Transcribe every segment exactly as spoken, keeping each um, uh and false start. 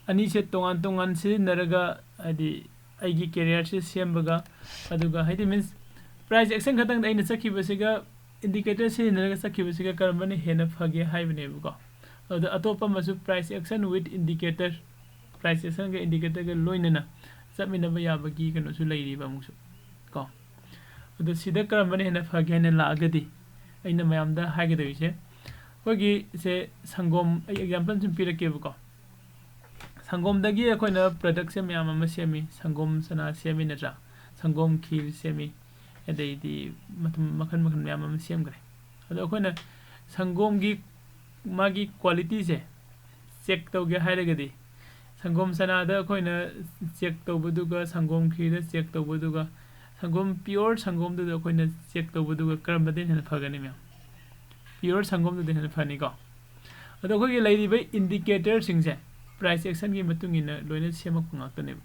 ꯑꯅꯤꯁꯦ ꯇꯣꯉꯥꯟ ꯇꯣꯉꯥꯟ ꯁꯤꯖꯤꯟꯅꯔꯒ, ꯍꯥꯏꯗꯤ ꯑꯩꯒꯤ career ꯁꯦ ꯁꯦꯝꯕꯒ, ꯑꯗꯨꯒ ꯍꯥꯏꯗꯤ means price action ꯈꯛꯇꯪꯗ ꯑꯩꯅ ꯆꯠꯈꯤꯕꯁꯤꯒ indicator ꯁꯤꯖꯤꯟꯅꯔꯒ ꯆꯠꯈꯤꯕꯁꯤꯒ ꯀꯔꯝꯕꯅ ꯍꯦꯟꯅ ꯐꯒꯦ ꯍꯥꯏꯕꯅꯦꯕꯀꯣ꯫ ꯑꯗꯨꯗ ꯑꯇꯣꯞꯄ ꯑꯃꯁꯨ price action with indicator, price action ꯒ indicator ꯒ ꯂꯣꯏꯅꯅ ꯆꯠꯃꯤꯟꯅꯕ ꯌꯥꯕꯒꯤ ꯀꯩꯅꯣꯁꯨ ꯂꯩꯔꯤꯕ ꯑꯃꯨꯛꯁꯨ ꯀꯣ꯫ ꯑꯗꯣ ꯁꯤꯗ ꯀꯔꯝꯕꯅ ꯍꯦꯟꯅ ꯐꯒꯦ ꯍꯥꯏꯅ ꯂꯥꯛꯑꯒꯗꯤ ꯑꯩꯅ ꯃꯌꯥꯝꯗ ꯍꯥꯏꯒꯗꯧꯔꯤꯁꯦ, ꯑꯩꯈꯣꯏꯒꯤ ꯁꯦ ꯁꯪꯒꯣꯝ, ꯑꯩ example ꯁꯨꯝ ꯄꯤꯔꯛꯀꯦꯕꯀꯣ꯫ ꯁꯪꯒꯣꯝꯗꯒꯤ ꯑꯩꯈꯣꯏꯅ product ꯁꯦ ꯃꯌꯥꯝ ꯑꯃ ꯁꯦꯝꯃꯤ, ꯁꯪꯒꯣꯝ ꯆꯅꯥ ꯁꯦꯝꯃꯤ ꯅꯠꯇ꯭ꯔꯥ, ꯁꯪꯒꯣꯝ ꯈꯤꯔ ꯁꯦꯝꯃꯤ, ꯑꯗꯩꯗꯤ ꯃꯇꯝ ꯃꯈꯜ ꯃꯈꯜ ꯃꯌꯥꯝ ꯑꯃ ꯁꯦꯝꯈ꯭ꯔꯦ꯫ ꯑꯗꯣ ꯑꯩꯈꯣꯏꯅ ꯁꯪꯒꯣꯝꯒꯤ ꯃꯥꯒꯤ quality ꯁꯦ check ꯇꯧꯒꯦ ꯍꯥꯏꯔꯒꯗꯤ, ꯁꯪꯒꯣꯝ ꯆꯅꯥꯗ ꯑꯩꯈꯣꯏꯅ check ꯇꯧꯕꯗꯨꯒ ꯁꯪꯒꯣꯝ ꯈꯤꯔꯗ check ꯇꯧꯕꯗꯨꯒ, ꯁꯪꯒꯣꯝ, pure ꯁꯪꯒꯣꯝꯗꯨꯗ ꯑꯩꯈꯣꯏꯅ check ꯇꯧꯕꯗꯨꯒ ꯀꯔꯝꯕꯗ ꯍꯦꯟꯅ ꯐꯒꯅꯤ ꯃꯦꯝ? Pure ꯁꯪꯒꯣꯝꯗꯨꯗ ꯍꯦꯟꯅ ꯐꯅꯤꯀꯣ꯫ ꯑꯗꯣ ꯑꯩꯈꯣꯏꯒꯤ ꯂꯩꯔꯤꯕ indicator ꯁꯤꯡꯁꯦ price action ꯒꯤ ꯃꯇꯨꯡ ꯏꯟꯅ ꯂꯣꯏꯅ ꯁꯦꯝꯃꯛꯄ ꯉꯥꯛꯇꯅꯦꯕ꯫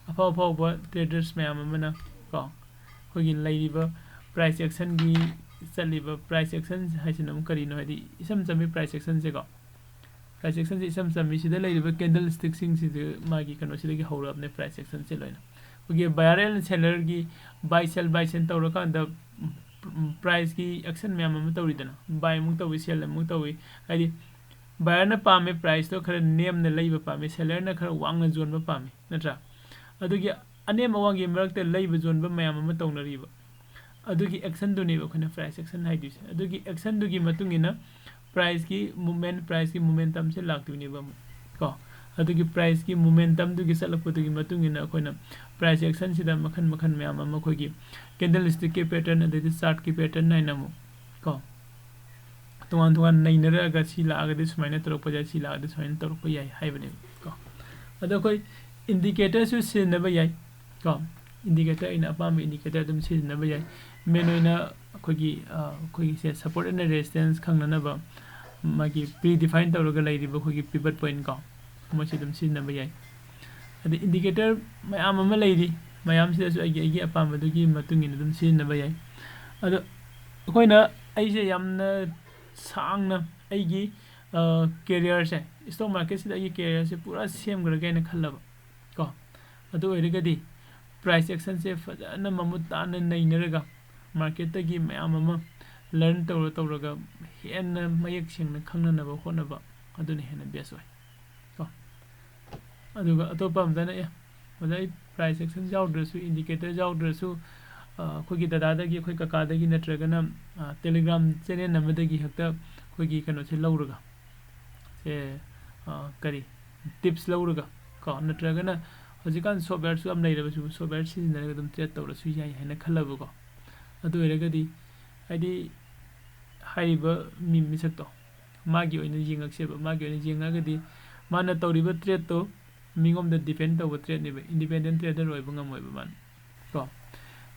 ꯑꯐꯥꯎ ꯑꯐꯥꯎꯕ traders ꯃꯌꯥꯝ ꯑꯃꯅ ꯀꯣ, ꯑꯩꯈꯣꯏꯒꯤ ꯂꯩꯔꯤꯕ price action ꯒꯤ ꯆꯠꯂꯤꯕ price action ꯍꯥꯏꯁꯤꯅ ꯑꯃꯨꯛ ꯀꯔꯤꯅꯣ ꯍꯥꯏꯗꯤ, ꯏꯆꯝ ꯆꯝꯕꯤ price action ꯁꯦꯀꯣ꯫ Price action ꯁꯦ ꯏꯆꯝ ꯆꯝꯃꯤ꯫ ꯁꯤꯗ ꯂꯩꯔꯤꯕ candlestick ꯁꯤꯡꯁꯤꯗ ꯃꯥꯒꯤ ꯀꯩꯅꯣꯁꯤꯗꯒꯤ ꯍꯧꯔꯛꯑꯕꯅꯦ price action ꯁꯦ ꯂꯣꯏꯅ꯫ ꯑꯩꯈꯣꯏꯒꯤ buyer and seller ꯒꯤ buy sell, buy sell ꯇꯧꯔꯀꯥꯟꯗ, ꯎꯝ, price ꯀꯤ action ꯃꯌꯥꯝ ꯑꯃ ꯇꯧꯔꯤꯗꯅ, buy ꯑꯃꯨꯛ ꯇꯧꯏ, sell ꯑꯃꯨꯛ ꯇꯧꯏ꯫ ꯍꯥꯏꯗꯤ buyer ꯅ ꯄꯥꯝꯃꯦ price ꯇꯣ ꯈꯔ ꯅꯦꯝꯅ ꯂꯩꯕ ꯄꯥꯝꯃꯤ, seller ꯅ ꯈꯔ ꯋꯥꯡꯅ ꯌꯣꯟꯕ ꯄꯥꯝꯃꯤ, ꯅꯠꯇ꯭ꯔꯥ? ꯑꯗꯨꯒꯤ ꯑꯅꯦꯝ ꯑꯋꯥꯡꯒꯤ ꯃꯔꯛꯇ ꯂꯩꯕ ꯌꯣꯟꯕ ꯃꯌꯥꯝ ꯑꯃ ꯇꯧꯅꯔꯤꯕ꯫ ꯑꯗꯨꯒꯤ action ꯗꯨꯅꯦꯕ ꯑꯩꯈꯣꯏꯅ price action ꯍꯥꯏꯗꯣꯏꯁꯦ꯫ ꯑꯗꯨꯒꯤ action ꯗꯨꯒꯤ ꯃꯇꯨꯡ ꯏꯟꯅ price ꯀꯤ movement, price ꯀꯤ momentum ꯁꯦ ꯂꯥꯛꯇꯣꯏꯅꯦꯕ ꯑꯃꯨꯛ ꯀꯣ꯫ ꯑꯗꯨꯒꯤ price ꯀꯤ momentum ꯗꯨꯒꯤ ꯆꯠꯂꯛꯄꯗꯨꯒꯤ ꯃꯇꯨꯡ ꯏꯟꯅ ꯑꯩꯈꯣꯏꯅ price action ꯁꯤꯗ ꯃꯈꯜ ꯃꯈꯜ ꯃꯌꯥꯝ ꯑꯃ, ꯑꯩꯈꯣꯏꯒꯤ candlestick ꯀꯤ pattern, ꯑꯗꯩꯗꯤ chart ꯀꯤ pattern ꯍꯥꯏꯅ ꯑꯃꯨꯛ ꯀꯣ, ꯇꯣꯉꯥꯟ ꯇꯣꯉꯥꯟ ꯅꯩꯅꯔꯛꯑꯒ ꯁꯤ ꯂꯥꯛꯑꯒꯗꯤ ꯁꯨꯃꯥꯏꯅ ꯇꯧꯔꯛꯄ ꯌꯥꯏ, ꯁꯤ ꯂꯥꯛꯑꯒꯗꯤ ꯁꯨꯃꯥꯏꯅ ꯇꯧꯔꯛꯄ ꯌꯥꯏ ꯍꯥꯏꯕꯅꯦꯕ ꯀꯣ꯫ ꯑꯗꯣ ꯑꯩꯈꯣꯏ indicator ꯁꯨ ꯁꯤꯖꯤꯟꯅꯕ ꯌꯥꯏ ꯀꯣ꯫ Indicator, ꯑꯩꯅ ꯑꯄꯥꯝꯕ indicator ꯑꯗꯨꯝ ꯁꯤꯖꯤꯟꯅꯕ ꯌꯥꯏ꯫ Main ꯑꯣꯏꯅ ꯑꯩꯈꯣꯏꯒꯤ, ꯑ, ꯑꯩꯈꯣꯏꯒꯤꯁꯦ support and resistance ꯈꯪꯅꯅꯕ ꯃꯥꯒꯤ pre define ꯇꯧꯔꯒ ꯂꯩꯔꯤꯕ ꯑꯩꯈꯣꯏꯒꯤ pivot point ꯀꯣ, ꯃꯣꯏꯁꯦ ꯑꯗꯨꯝ ꯁꯤꯖꯤꯟꯅꯕ ꯌꯥꯏ꯫ ꯑꯗꯩ indicator ꯃꯌꯥꯝ ꯑꯃ ꯂꯩꯔꯤ, ꯃꯌꯥꯝꯁꯤꯗꯁꯨ ꯑꯩꯒꯤ, ꯑꯩꯒꯤ ꯑꯄꯥꯝꯕꯗꯨꯒꯤ ꯃꯇꯨꯡ ꯏꯟꯅ ꯑꯗꯨꯝ ꯁꯤꯖꯤꯟꯅꯕ ꯌꯥꯏ꯫ ꯑꯗꯣ ꯑꯩꯈꯣꯏꯅ, ꯑꯩꯁꯦ ꯌꯥꯝꯅ ꯁꯥꯡꯅ ꯑꯩꯒꯤ ꯀꯦꯔꯤꯌꯔꯁꯦ, ꯏꯁꯇꯣꯛ ꯃꯥꯔꯀꯦꯠꯁꯤꯗ ꯑꯩꯒꯤ ꯀꯦꯔꯤꯌꯔꯁꯦ ꯄꯨꯔꯥ ꯁꯦꯝꯈ꯭ꯔꯒꯦ ꯍꯥꯏꯅ ꯈꯜꯂꯕ ꯀꯣ꯫ ꯑꯗꯨ ꯑꯣꯏꯔꯒꯗꯤ ꯄ꯭ꯔꯥꯏꯁ ꯑꯦꯛꯁꯟꯁꯦ ꯐꯖꯅ ꯃꯃꯨꯠ ꯇꯥꯅ ꯅꯩꯅꯔꯒ, ꯃꯥꯔꯀꯦꯠꯇꯒꯤ ꯃꯌꯥꯝ ꯑꯃ ꯂꯔꯟ ꯇꯧꯔ ꯇꯧꯔꯒ ꯍꯦꯟꯅ ꯃꯌꯦꯛ ꯁꯦꯡꯅ ꯈꯪꯅꯅꯕ ꯍꯣꯠꯅꯕ, ꯑꯗꯨꯅ ꯍꯦꯟꯅ ꯕꯦꯁ ꯑꯣꯏ ꯀꯣ꯫ ꯑꯗꯨꯒ ꯑꯇꯣꯞꯄ ꯑꯃꯗꯅ, ꯑꯦ, ꯑꯣꯖꯥ, ꯑꯩ ꯄ꯭ꯔꯥꯏꯁ ꯑꯦꯛꯁꯟ ꯌꯥꯎꯗ꯭ꯔꯁꯨ, ꯏꯟꯗꯤꯀꯦꯇꯔ ꯌꯥꯎꯗ꯭ꯔꯁꯨ, ꯑ, ꯑꯩꯈꯣꯏꯒꯤ ꯗꯗꯥꯗꯒꯤ, ꯑꯩꯈꯣꯏ ꯀꯀꯥꯗꯒꯤ ꯅꯠꯇ꯭ꯔꯒꯅ, ꯑ, ꯇꯦꯂꯤꯒ꯭ꯔꯥꯝ ꯆꯦꯅꯦꯜ ꯑꯃꯗꯒꯤ ꯍꯦꯛꯇ ꯑꯩꯈꯣꯏꯒꯤ ꯀꯩꯅꯣꯁꯦ ꯂꯧꯔꯒ, ꯁꯦ, ꯑ, ꯀꯔꯤ, ꯇꯤꯞꯁ ꯂꯧꯔꯒ ꯀꯣ, ꯅꯠꯇ꯭ꯔꯒꯅ ꯍꯧꯖꯤꯛꯀꯥꯟ ꯁꯣꯞꯋꯦꯌꯔꯁꯨ ꯌꯥꯝ ꯂꯩꯔꯕꯁꯨ, ꯁꯣꯞꯋꯦꯌꯔ ꯁꯤꯖꯤꯟꯅꯔꯒ ꯑꯗꯨꯝ ꯇ꯭ꯔꯦꯠ ꯇꯧꯔꯁꯨ ꯌꯥꯏ ꯍꯥꯏꯅ ꯈꯜꯂꯕꯀꯣ꯫ ꯑꯗꯨ ꯑꯣꯏꯔꯒꯗꯤ, ꯍꯥꯏꯗꯤ, ꯍꯥꯏꯔꯤꯕ ꯃꯤ ꯃꯤꯁꯛꯇꯣ ꯃꯥꯒꯤ ꯑꯣꯏꯅ ꯌꯦꯡꯉꯛꯁꯦꯕ꯫ ꯃꯥꯒꯤ ꯑꯣꯏꯅ ꯌꯦꯡꯉꯒꯗꯤ ꯃꯥꯅ ꯇꯧꯔꯤꯕ ꯇ꯭ꯔꯦꯠꯇꯣ ꯃꯤꯉꯣꯝꯗ ꯗꯤꯄꯦꯟ ꯇꯧꯕ ꯇ꯭ꯔꯦꯠꯅꯦꯕ, ꯏꯟꯗꯤꯄꯦꯟꯗꯦꯟ ꯇ꯭ꯔꯦꯗꯔ ꯑꯣꯏꯕ ꯉꯝꯃꯣꯏꯕ ꯃꯥꯅ ꯀꯣ꯫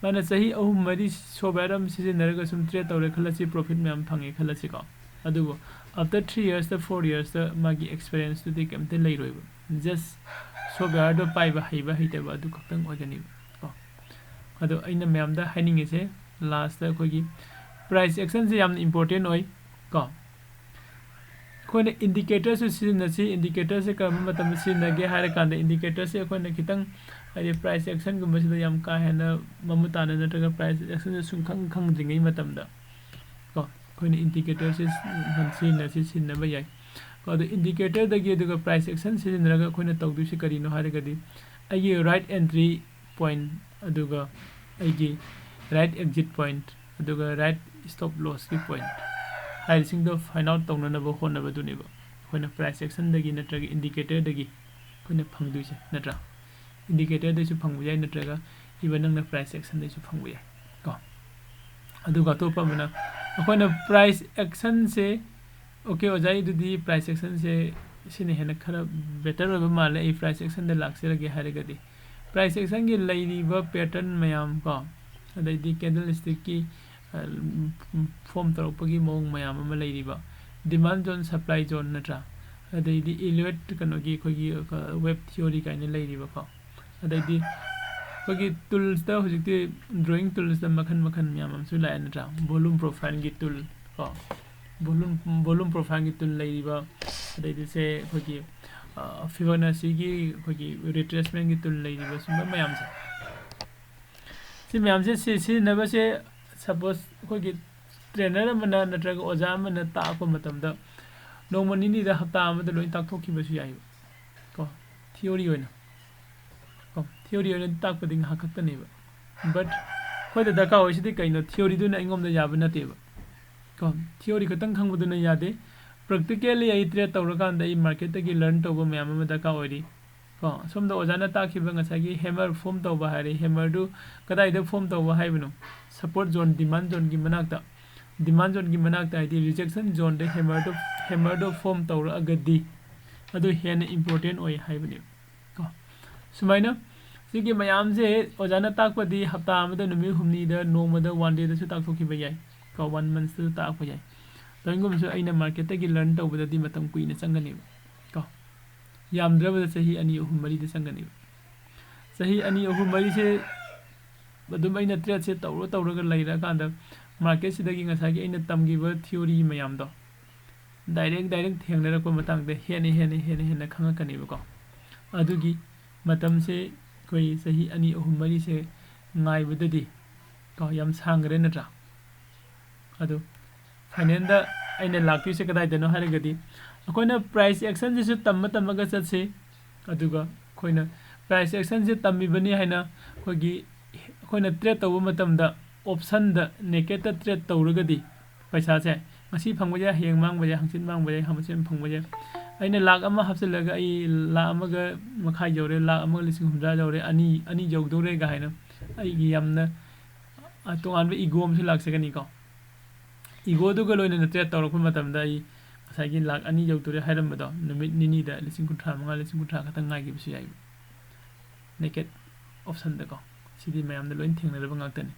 ꯃꯥꯅ ꯆꯍꯤ ꯑꯍꯨꯝ ꯃꯔꯤ ꯁꯣꯞꯋꯦꯌꯔ ꯑꯃ ꯁꯤꯖꯤꯟꯅꯔꯒ ꯁꯨꯝ ꯇ꯭ꯔꯦꯠ ꯇꯧꯔꯦ ꯈꯜꯂꯁꯤ, ꯄ꯭ꯔꯣꯐꯤꯠ ꯃꯌꯥꯝ ꯐꯪꯉꯦ ꯈꯜꯂꯁꯤꯀꯣ꯫ ꯑꯗꯨꯕꯨ after three yearsꯇ, four yearsꯇ ꯃꯥꯒꯤ ꯑꯦꯛꯁꯄꯤꯔꯤꯌꯦꯟꯁꯇꯨꯗꯤ ꯀꯩꯝꯇ ꯂꯩꯔꯣꯏꯕ꯫ ꯖꯁ ꯁꯣꯞꯋꯦꯌꯔꯗꯣ ꯄꯥꯏꯕ ꯍꯩꯕ ꯍꯩꯇꯕ ꯑꯗꯨ ꯈꯛꯇꯪ ꯑꯣꯏꯒꯅꯤꯕ ꯀꯣ꯫ ꯑꯗꯣ ꯑꯩꯅ ꯃꯌꯥꯝꯗ ꯍꯥꯏꯅꯤꯡꯉꯤꯁꯦ, ꯂꯥꯁꯇ ꯑꯩꯈꯣꯏꯒꯤ ꯄ꯭ꯔꯥꯏꯁ ꯑꯦꯛꯁꯟꯁꯦ ꯌꯥꯝꯅ ꯏꯝꯄꯣꯔꯇꯦꯟ ꯑꯣꯏ ꯀꯣ꯫ ꯑꯩꯈꯣꯏꯅ ꯏꯟꯗꯤꯀꯦꯇꯔꯁꯨ ꯁꯤꯖꯤꯟꯅꯁꯤ꯫ ꯏꯟꯗꯤꯀꯦꯇꯔꯁꯦ ꯀꯔꯝꯕ ꯃꯇꯝꯗ ꯁꯤꯖꯤꯟꯅꯒꯦ ꯍꯥꯏꯔꯀꯥꯟꯗ, ꯏꯟꯗꯤꯀꯦꯇꯔꯁꯦ ꯑꯩꯈꯣꯏꯅ ꯈꯤꯇꯪ, ꯍꯥꯏꯗꯤ, ꯄ꯭ꯔꯥꯏꯁ ꯑꯦꯛꯁꯟꯒꯨꯝꯕꯁꯤꯗ ꯌꯥꯝ ꯀꯥ ꯍꯦꯟꯅ ꯃꯃꯨꯠ ꯇꯥꯅ ꯅꯠꯇ꯭ꯔꯒ ꯄ꯭ꯔꯥꯏꯁ ꯑꯦꯛꯁꯟꯁꯦ ꯁꯨꯡꯈꯪ ꯈꯪꯗ꯭ꯔꯤꯉꯩ ꯃꯇꯝꯗ ꯀꯣ, ꯑꯩꯈꯣꯏꯅ ꯏꯟꯗꯤꯀꯦꯇꯔꯁꯦ ꯁꯤꯖꯤꯟꯅꯁꯤ, ꯁꯤꯖꯤꯟꯅꯕ ꯌꯥꯏ ꯀꯣ꯫ ꯑꯗꯣ ꯏꯟꯗꯤꯀꯦꯇꯔꯗꯒꯤ ꯑꯗꯨꯒ ꯄ꯭ꯔꯥꯏꯁ ꯑꯦꯛꯁꯟ ꯁꯤꯖꯤꯟꯅꯔꯒ ꯑꯩꯈꯣꯏꯅ ꯇꯧꯗꯣꯏꯁꯤ ꯀꯔꯤꯅꯣ ꯍꯥꯏꯔꯒꯗꯤ, ꯑꯩꯒꯤ ꯔꯥꯏꯠ ꯑꯦꯟꯇ꯭ꯔꯤ ꯄꯣꯏꯟꯠ, ꯑꯗꯨꯒ ꯑꯩꯒꯤ ꯔꯥꯏꯠ ꯑꯦꯛꯖꯤꯠ ꯄꯣꯏꯟꯠ, ꯑꯗꯨꯒ ꯔꯥꯏꯠ ꯁ꯭ꯇꯣꯞ ꯂꯣꯁꯀꯤ ꯄꯣꯏꯟꯠ ꯍꯥꯏꯔꯤꯁꯤꯡꯗꯣ ꯐꯥꯏꯟ ꯑꯥꯎꯠ ꯇꯧꯅꯅꯕ ꯍꯣꯠꯅꯕꯗꯨꯅꯦꯕ ꯑꯩꯈꯣꯏꯅ ꯄ꯭ꯔꯥꯏꯁ ꯑꯦꯛꯁꯟꯗꯒꯤ ꯅꯠꯇ꯭ꯔꯒ ꯏꯟꯗꯤꯀꯦꯇꯔꯗꯒꯤ ꯑꯩꯈꯣꯏꯅ ꯐꯪꯗꯣꯏꯁꯦ, ꯅꯠꯇ꯭ꯔꯥ? ꯏꯟꯗꯤꯀꯦꯇꯔꯗꯩꯁꯨ ꯐꯪꯕ ꯌꯥꯏ, ꯅꯠꯇ꯭ꯔꯒ ꯏꯚꯟ ꯅꯪꯅ ꯄ꯭ꯔꯥꯏꯁ ꯑꯦꯛꯁꯟꯗꯩꯁꯨ ꯐꯪꯕ ꯌꯥꯏ ꯀꯣ꯫ ꯑꯗꯨꯒ ꯑꯇꯣꯞꯄ ꯑꯃꯅ, ꯑꯩꯈꯣꯏꯅ ꯄ꯭ꯔꯥꯏꯁ ꯑꯦꯛꯁꯟꯁꯦ, "ꯑꯣꯀꯦ ꯑꯣꯖꯥ, ꯑꯗꯨꯗꯤ ꯄ꯭ꯔꯥꯏꯁ ꯑꯦꯛꯁꯟꯁꯦ ꯁꯤꯅ ꯍꯦꯟꯅ ꯈꯔ ꯕꯦꯇꯔ ꯑꯣꯏꯕ ꯃꯥꯜꯂꯦ, ꯑꯩ ꯄ꯭ꯔꯥꯏꯁ ꯑꯦꯛꯁꯟꯗ ꯂꯥꯛꯆꯔꯒꯦ" ꯍꯥꯏꯔꯒꯗꯤ, ꯄ꯭ꯔꯥꯏꯁ ꯑꯦꯛꯁꯟꯒꯤ ꯂꯩꯔꯤꯕ ꯄꯦꯇꯔꯟ ꯃꯌꯥꯝ ꯀꯣ, ꯑꯗꯩꯗꯤ ꯀꯦꯟꯗꯜ ꯁ꯭ꯇꯤꯛꯀꯤ, ꯑ, ꯐꯣꯝ ꯇꯧꯔꯛꯄꯒꯤ ꯃꯑꯣꯡ ꯃꯌꯥꯝ ꯑꯃ ꯂꯩꯔꯤꯕ, ꯗꯤꯃꯥꯟ ꯖꯣꯟ, ꯁꯄ꯭ꯂꯥꯏ ꯖꯣꯟ, ꯅꯠꯇ꯭ꯔꯥ? ꯑꯗꯩꯗꯤ ꯏꯂꯤꯌꯣꯠ ꯀꯩꯅꯣꯒꯤ ꯑꯩꯈꯣꯏꯒꯤ, ꯑ, ꯋꯦꯕ ꯊꯤꯑꯣꯔꯤ ꯀꯥꯏꯅ ꯂꯩꯔꯤꯕꯀꯣ꯫ ꯑꯗꯩꯗꯤ ꯑꯩꯈꯣꯏꯒꯤ ꯇꯨꯜꯁꯇ ꯍꯧꯖꯤꯛꯇꯤ ꯗ꯭ꯔꯣꯌꯤꯡ ꯇꯨꯜꯁꯇ ꯃꯈꯜ ꯃꯈꯜ ꯃꯌꯥꯝ ꯑꯃꯁꯨ ꯂꯥꯛꯑꯦ, ꯅꯠꯇ꯭ꯔꯥ? ꯚꯣꯂꯨꯝ ꯄ꯭ꯔꯣꯐꯥꯏꯜꯒꯤ ꯇꯨꯜ ꯀꯣ, volume volume profile ꯒꯤ tool ꯂꯩꯔꯤꯕ, ꯑꯗꯩꯗꯤ ꯁꯦ ꯑꯩꯈꯣꯏꯒꯤ ꯐꯤꯕꯣꯅꯥꯆꯤꯒꯤ ꯑꯩꯈꯣꯏꯒꯤ retracement ꯀꯤ tool ꯂꯩꯔꯤꯕ, ꯁꯨꯝꯕ ꯃꯌꯥꯝꯁꯦ, ꯁꯤ ꯃꯌꯥꯝꯁꯦ ꯁꯤ ꯁꯤꯖꯤꯟꯅꯕꯁꯦ, suppose ꯑꯩꯈꯣꯏꯒꯤ trainer ꯑꯃꯅ ꯅꯠꯇ꯭ꯔꯒ ꯑꯣꯖꯥ ꯑꯃꯅ ꯇꯥꯛꯄ ꯃꯇꯝꯗ ꯅꯣꯡꯃ ꯅꯤꯅꯤꯗ, ꯍꯞꯇꯥ ꯑꯃꯗ ꯂꯣꯏ ꯇꯥꯛꯊꯣꯛꯈꯤꯕꯁꯨ ꯌꯥꯏꯕ ꯀꯣ, theory ꯑꯣꯏꯅ ꯀꯣ, theory ꯑꯣꯏꯅ ꯇꯥꯛꯄꯗꯤ ꯉꯥꯏꯍꯥꯛ ꯈꯛꯇꯅꯦꯕ꯫ But ꯑꯩꯈꯣꯏꯗ ꯗꯔꯀꯥꯔ ꯑꯣꯏꯁꯤꯗꯤ ꯀꯩꯅꯣ? Theory ꯗꯨꯅ ꯑꯩꯉꯣꯟꯗ ꯌꯥꯕ ꯅꯠꯇꯦꯕ ꯀꯣ꯫ Theory ꯈꯛꯇꯪ ꯈꯪꯕꯗꯨꯅ ꯌꯥꯗꯦ꯫ Practically ꯑꯩ trade ꯇꯧꯔꯀꯥꯟꯗ ꯑꯩ market ꯇꯒꯤ learn ꯇꯧꯕ ꯃꯌꯥꯝ ꯑꯃ ꯗꯔꯀꯥꯔ ꯑꯣꯏꯔꯤ ꯀꯣ꯫ ꯁꯣꯝꯗ ꯑꯣꯖꯥꯅ ꯇꯥꯛꯈꯤꯕ ꯉꯁꯥꯏꯒꯤ hammer form ꯇꯧꯕ ꯍꯥꯏꯔꯦ, hammer ꯗꯨ ꯀꯗꯥꯏꯗ form ꯇꯧꯕ ꯍꯥꯏꯕꯅꯣ? Support zone, demand zone ꯒꯤ ꯃꯅꯥꯛꯇ, demand zone ꯒꯤ ꯃꯅꯥꯛꯇ ꯍꯥꯏꯗꯤ rejection zone ꯗ hammer ꯗꯨ, hammer ꯗꯨ form ꯇꯧꯔꯛꯑꯒꯗꯤ ꯑꯗꯨ ꯍꯦꯟꯅ important ꯑꯣꯏ ꯍꯥꯏꯕꯅꯦꯕ ꯀꯣ꯫ ꯁꯨꯃꯥꯏꯅ ꯁꯤꯒꯤ ꯃꯌꯥꯝꯁꯦ ꯑꯣꯖꯥꯅ ꯇꯥꯛꯄꯗꯤ ꯍꯞꯇꯥ ꯑꯃꯗ ꯅꯨꯃꯤꯠ ꯍꯨꯝꯅꯤꯗ, ꯅꯣꯡꯃꯗ, one day ꯗꯁꯨ ꯇꯥꯛꯊꯣꯛꯈꯤꯕ ꯌꯥꯏ ꯀꯣ, one month ꯇꯁꯨ ꯇꯥꯛꯄ ꯌꯥꯏ꯫ ꯂꯣꯏꯅꯒꯨꯝꯕꯁꯨ ꯑꯩꯅ market ꯇꯒꯤ learn ꯇꯧꯕꯗꯗꯤ ꯃꯇꯝ ꯀꯨꯏꯅ ꯆꯪꯒꯅꯦꯕ ꯀꯣ, ꯌꯥꯝꯗ꯭ꯔꯕꯗ ꯆꯍꯤ ꯑꯅꯤ, ꯑꯍꯨꯝ, ꯃꯔꯤꯗꯤ ꯆꯪꯒꯅꯦꯕ꯫ ꯆꯍꯤ ꯑꯅꯤ, ꯑꯍꯨꯝ, ꯃꯔꯤꯁꯦ ꯑꯗꯨꯝ ꯑꯩꯅ trade ꯁꯦ ꯇꯧꯔ ꯇꯧꯔꯒ ꯂꯩꯔꯀꯥꯟꯗ market ꯁꯤꯗꯒꯤ ꯉꯁꯥꯏꯒꯤ ꯑꯩꯅ ꯇꯝꯈꯤꯕ theory ꯃꯌꯥꯝꯗꯣ direct direct ꯊꯦꯡꯅꯔꯛꯄ ꯃꯇꯥꯡꯗ ꯍꯦꯟꯅ ꯍꯦꯟꯅ ꯍꯦꯟꯅ ꯍꯦꯟꯅ ꯈꯪꯉꯛꯀꯅꯦꯕꯀꯣ꯫ ꯑꯗꯨꯒꯤ ꯃꯇꯝꯁꯦ ꯑꯩꯈꯣꯏ ꯆꯍꯤ ꯑꯅꯤ, ꯑꯍꯨꯝ, ꯃꯔꯤꯁꯦ ꯉꯥꯏꯕꯗꯗꯤ ꯀꯣ, ꯌꯥꯝ ꯁꯥꯡꯈ꯭ꯔꯦ ꯅꯠꯇ꯭ꯔꯥ? ꯑꯗꯨ final ꯗ ꯑꯩꯅ ꯂꯥꯛꯇꯣꯏꯁꯦ ꯀꯗꯥꯏꯗꯅꯣ ꯍꯥꯏꯔꯒꯗꯤ, ꯑꯩꯈꯣꯏꯅ price action ꯁꯤꯁꯨ ꯇꯝꯃ ꯇꯝꯃꯒ ꯆꯠꯁꯤ꯫ ꯑꯗꯨꯒ ꯑꯩꯈꯣꯏꯅ price action ꯁꯦ ꯇꯝꯃꯤꯕꯅꯤ ꯍꯥꯏꯅ ꯑꯩꯈꯣꯏꯒꯤ, ꯑꯩꯈꯣꯏꯅ trade ꯇꯧꯕ ꯃꯇꯝꯗ option ꯗ naked ꯇ trade ꯇꯧꯔꯒꯗꯤ ꯄꯩꯁꯥꯁꯦ ꯉꯁꯤ ꯐꯪꯕ ꯌꯥꯏ, ꯍꯌꯦꯡ ꯃꯥꯡꯕ ꯌꯥꯏ, ꯍꯪꯆꯤꯠ ꯃꯥꯡꯕ ꯌꯥꯏ, ꯍꯪꯆꯤꯠ ꯐꯪꯕ ꯌꯥꯏ꯫ ꯑꯩꯅ ꯂꯥꯛ ꯑꯃ ꯍꯥꯞꯆꯤꯜꯂꯒ ꯑꯩ ꯂꯥꯛ ꯑꯃꯒ ꯃꯈꯥꯏ ꯌꯧꯔꯦ, ꯂꯥꯛ ꯑꯃꯒ ꯂꯤꯁꯤꯡ ꯍꯨꯝꯗ꯭ꯔꯥ ꯌꯧꯔꯦ, ꯑꯅꯤ, ꯑꯅꯤ ꯌꯧꯗꯧꯔꯦ ꯀꯥꯏꯅ ꯑꯩꯒꯤ ꯌꯥꯝꯅ, ꯑ, ꯇꯣꯉꯥꯟꯕ ego ꯑꯃꯁꯨ ꯂꯥꯛꯆꯒꯅꯤꯀꯣ꯫ Ego ꯗꯨꯒ ꯂꯣꯏꯅꯅ trade ꯇꯧꯔꯛꯄ ꯃꯇꯝꯗ ꯑꯩ ꯉꯁꯥꯏꯒꯤ ꯂꯥꯛ ꯑꯅꯤ ꯌꯧꯗꯣꯔꯦ ꯍꯥꯏꯔꯝꯕꯗꯣ ꯅꯨꯃꯤꯠ ꯅꯤꯅꯤꯗ ꯂꯤꯁꯤꯡ ꯀꯨꯟꯊ꯭ꯔꯥ ꯃꯉꯥ, ꯂꯤꯁꯤꯡ ꯀꯨꯟꯊ꯭ꯔꯥ ꯈꯛꯇꯪ ꯉꯥꯏꯈꯤꯕꯁꯨ ꯌꯥꯏꯕ, naked option ꯗꯀꯣ꯫ ꯁꯤꯗꯤ ꯃꯌꯥꯝꯅ ꯂꯣꯏ ꯊꯦꯡꯅꯔꯕ ꯉꯥꯛꯇꯅꯤ꯫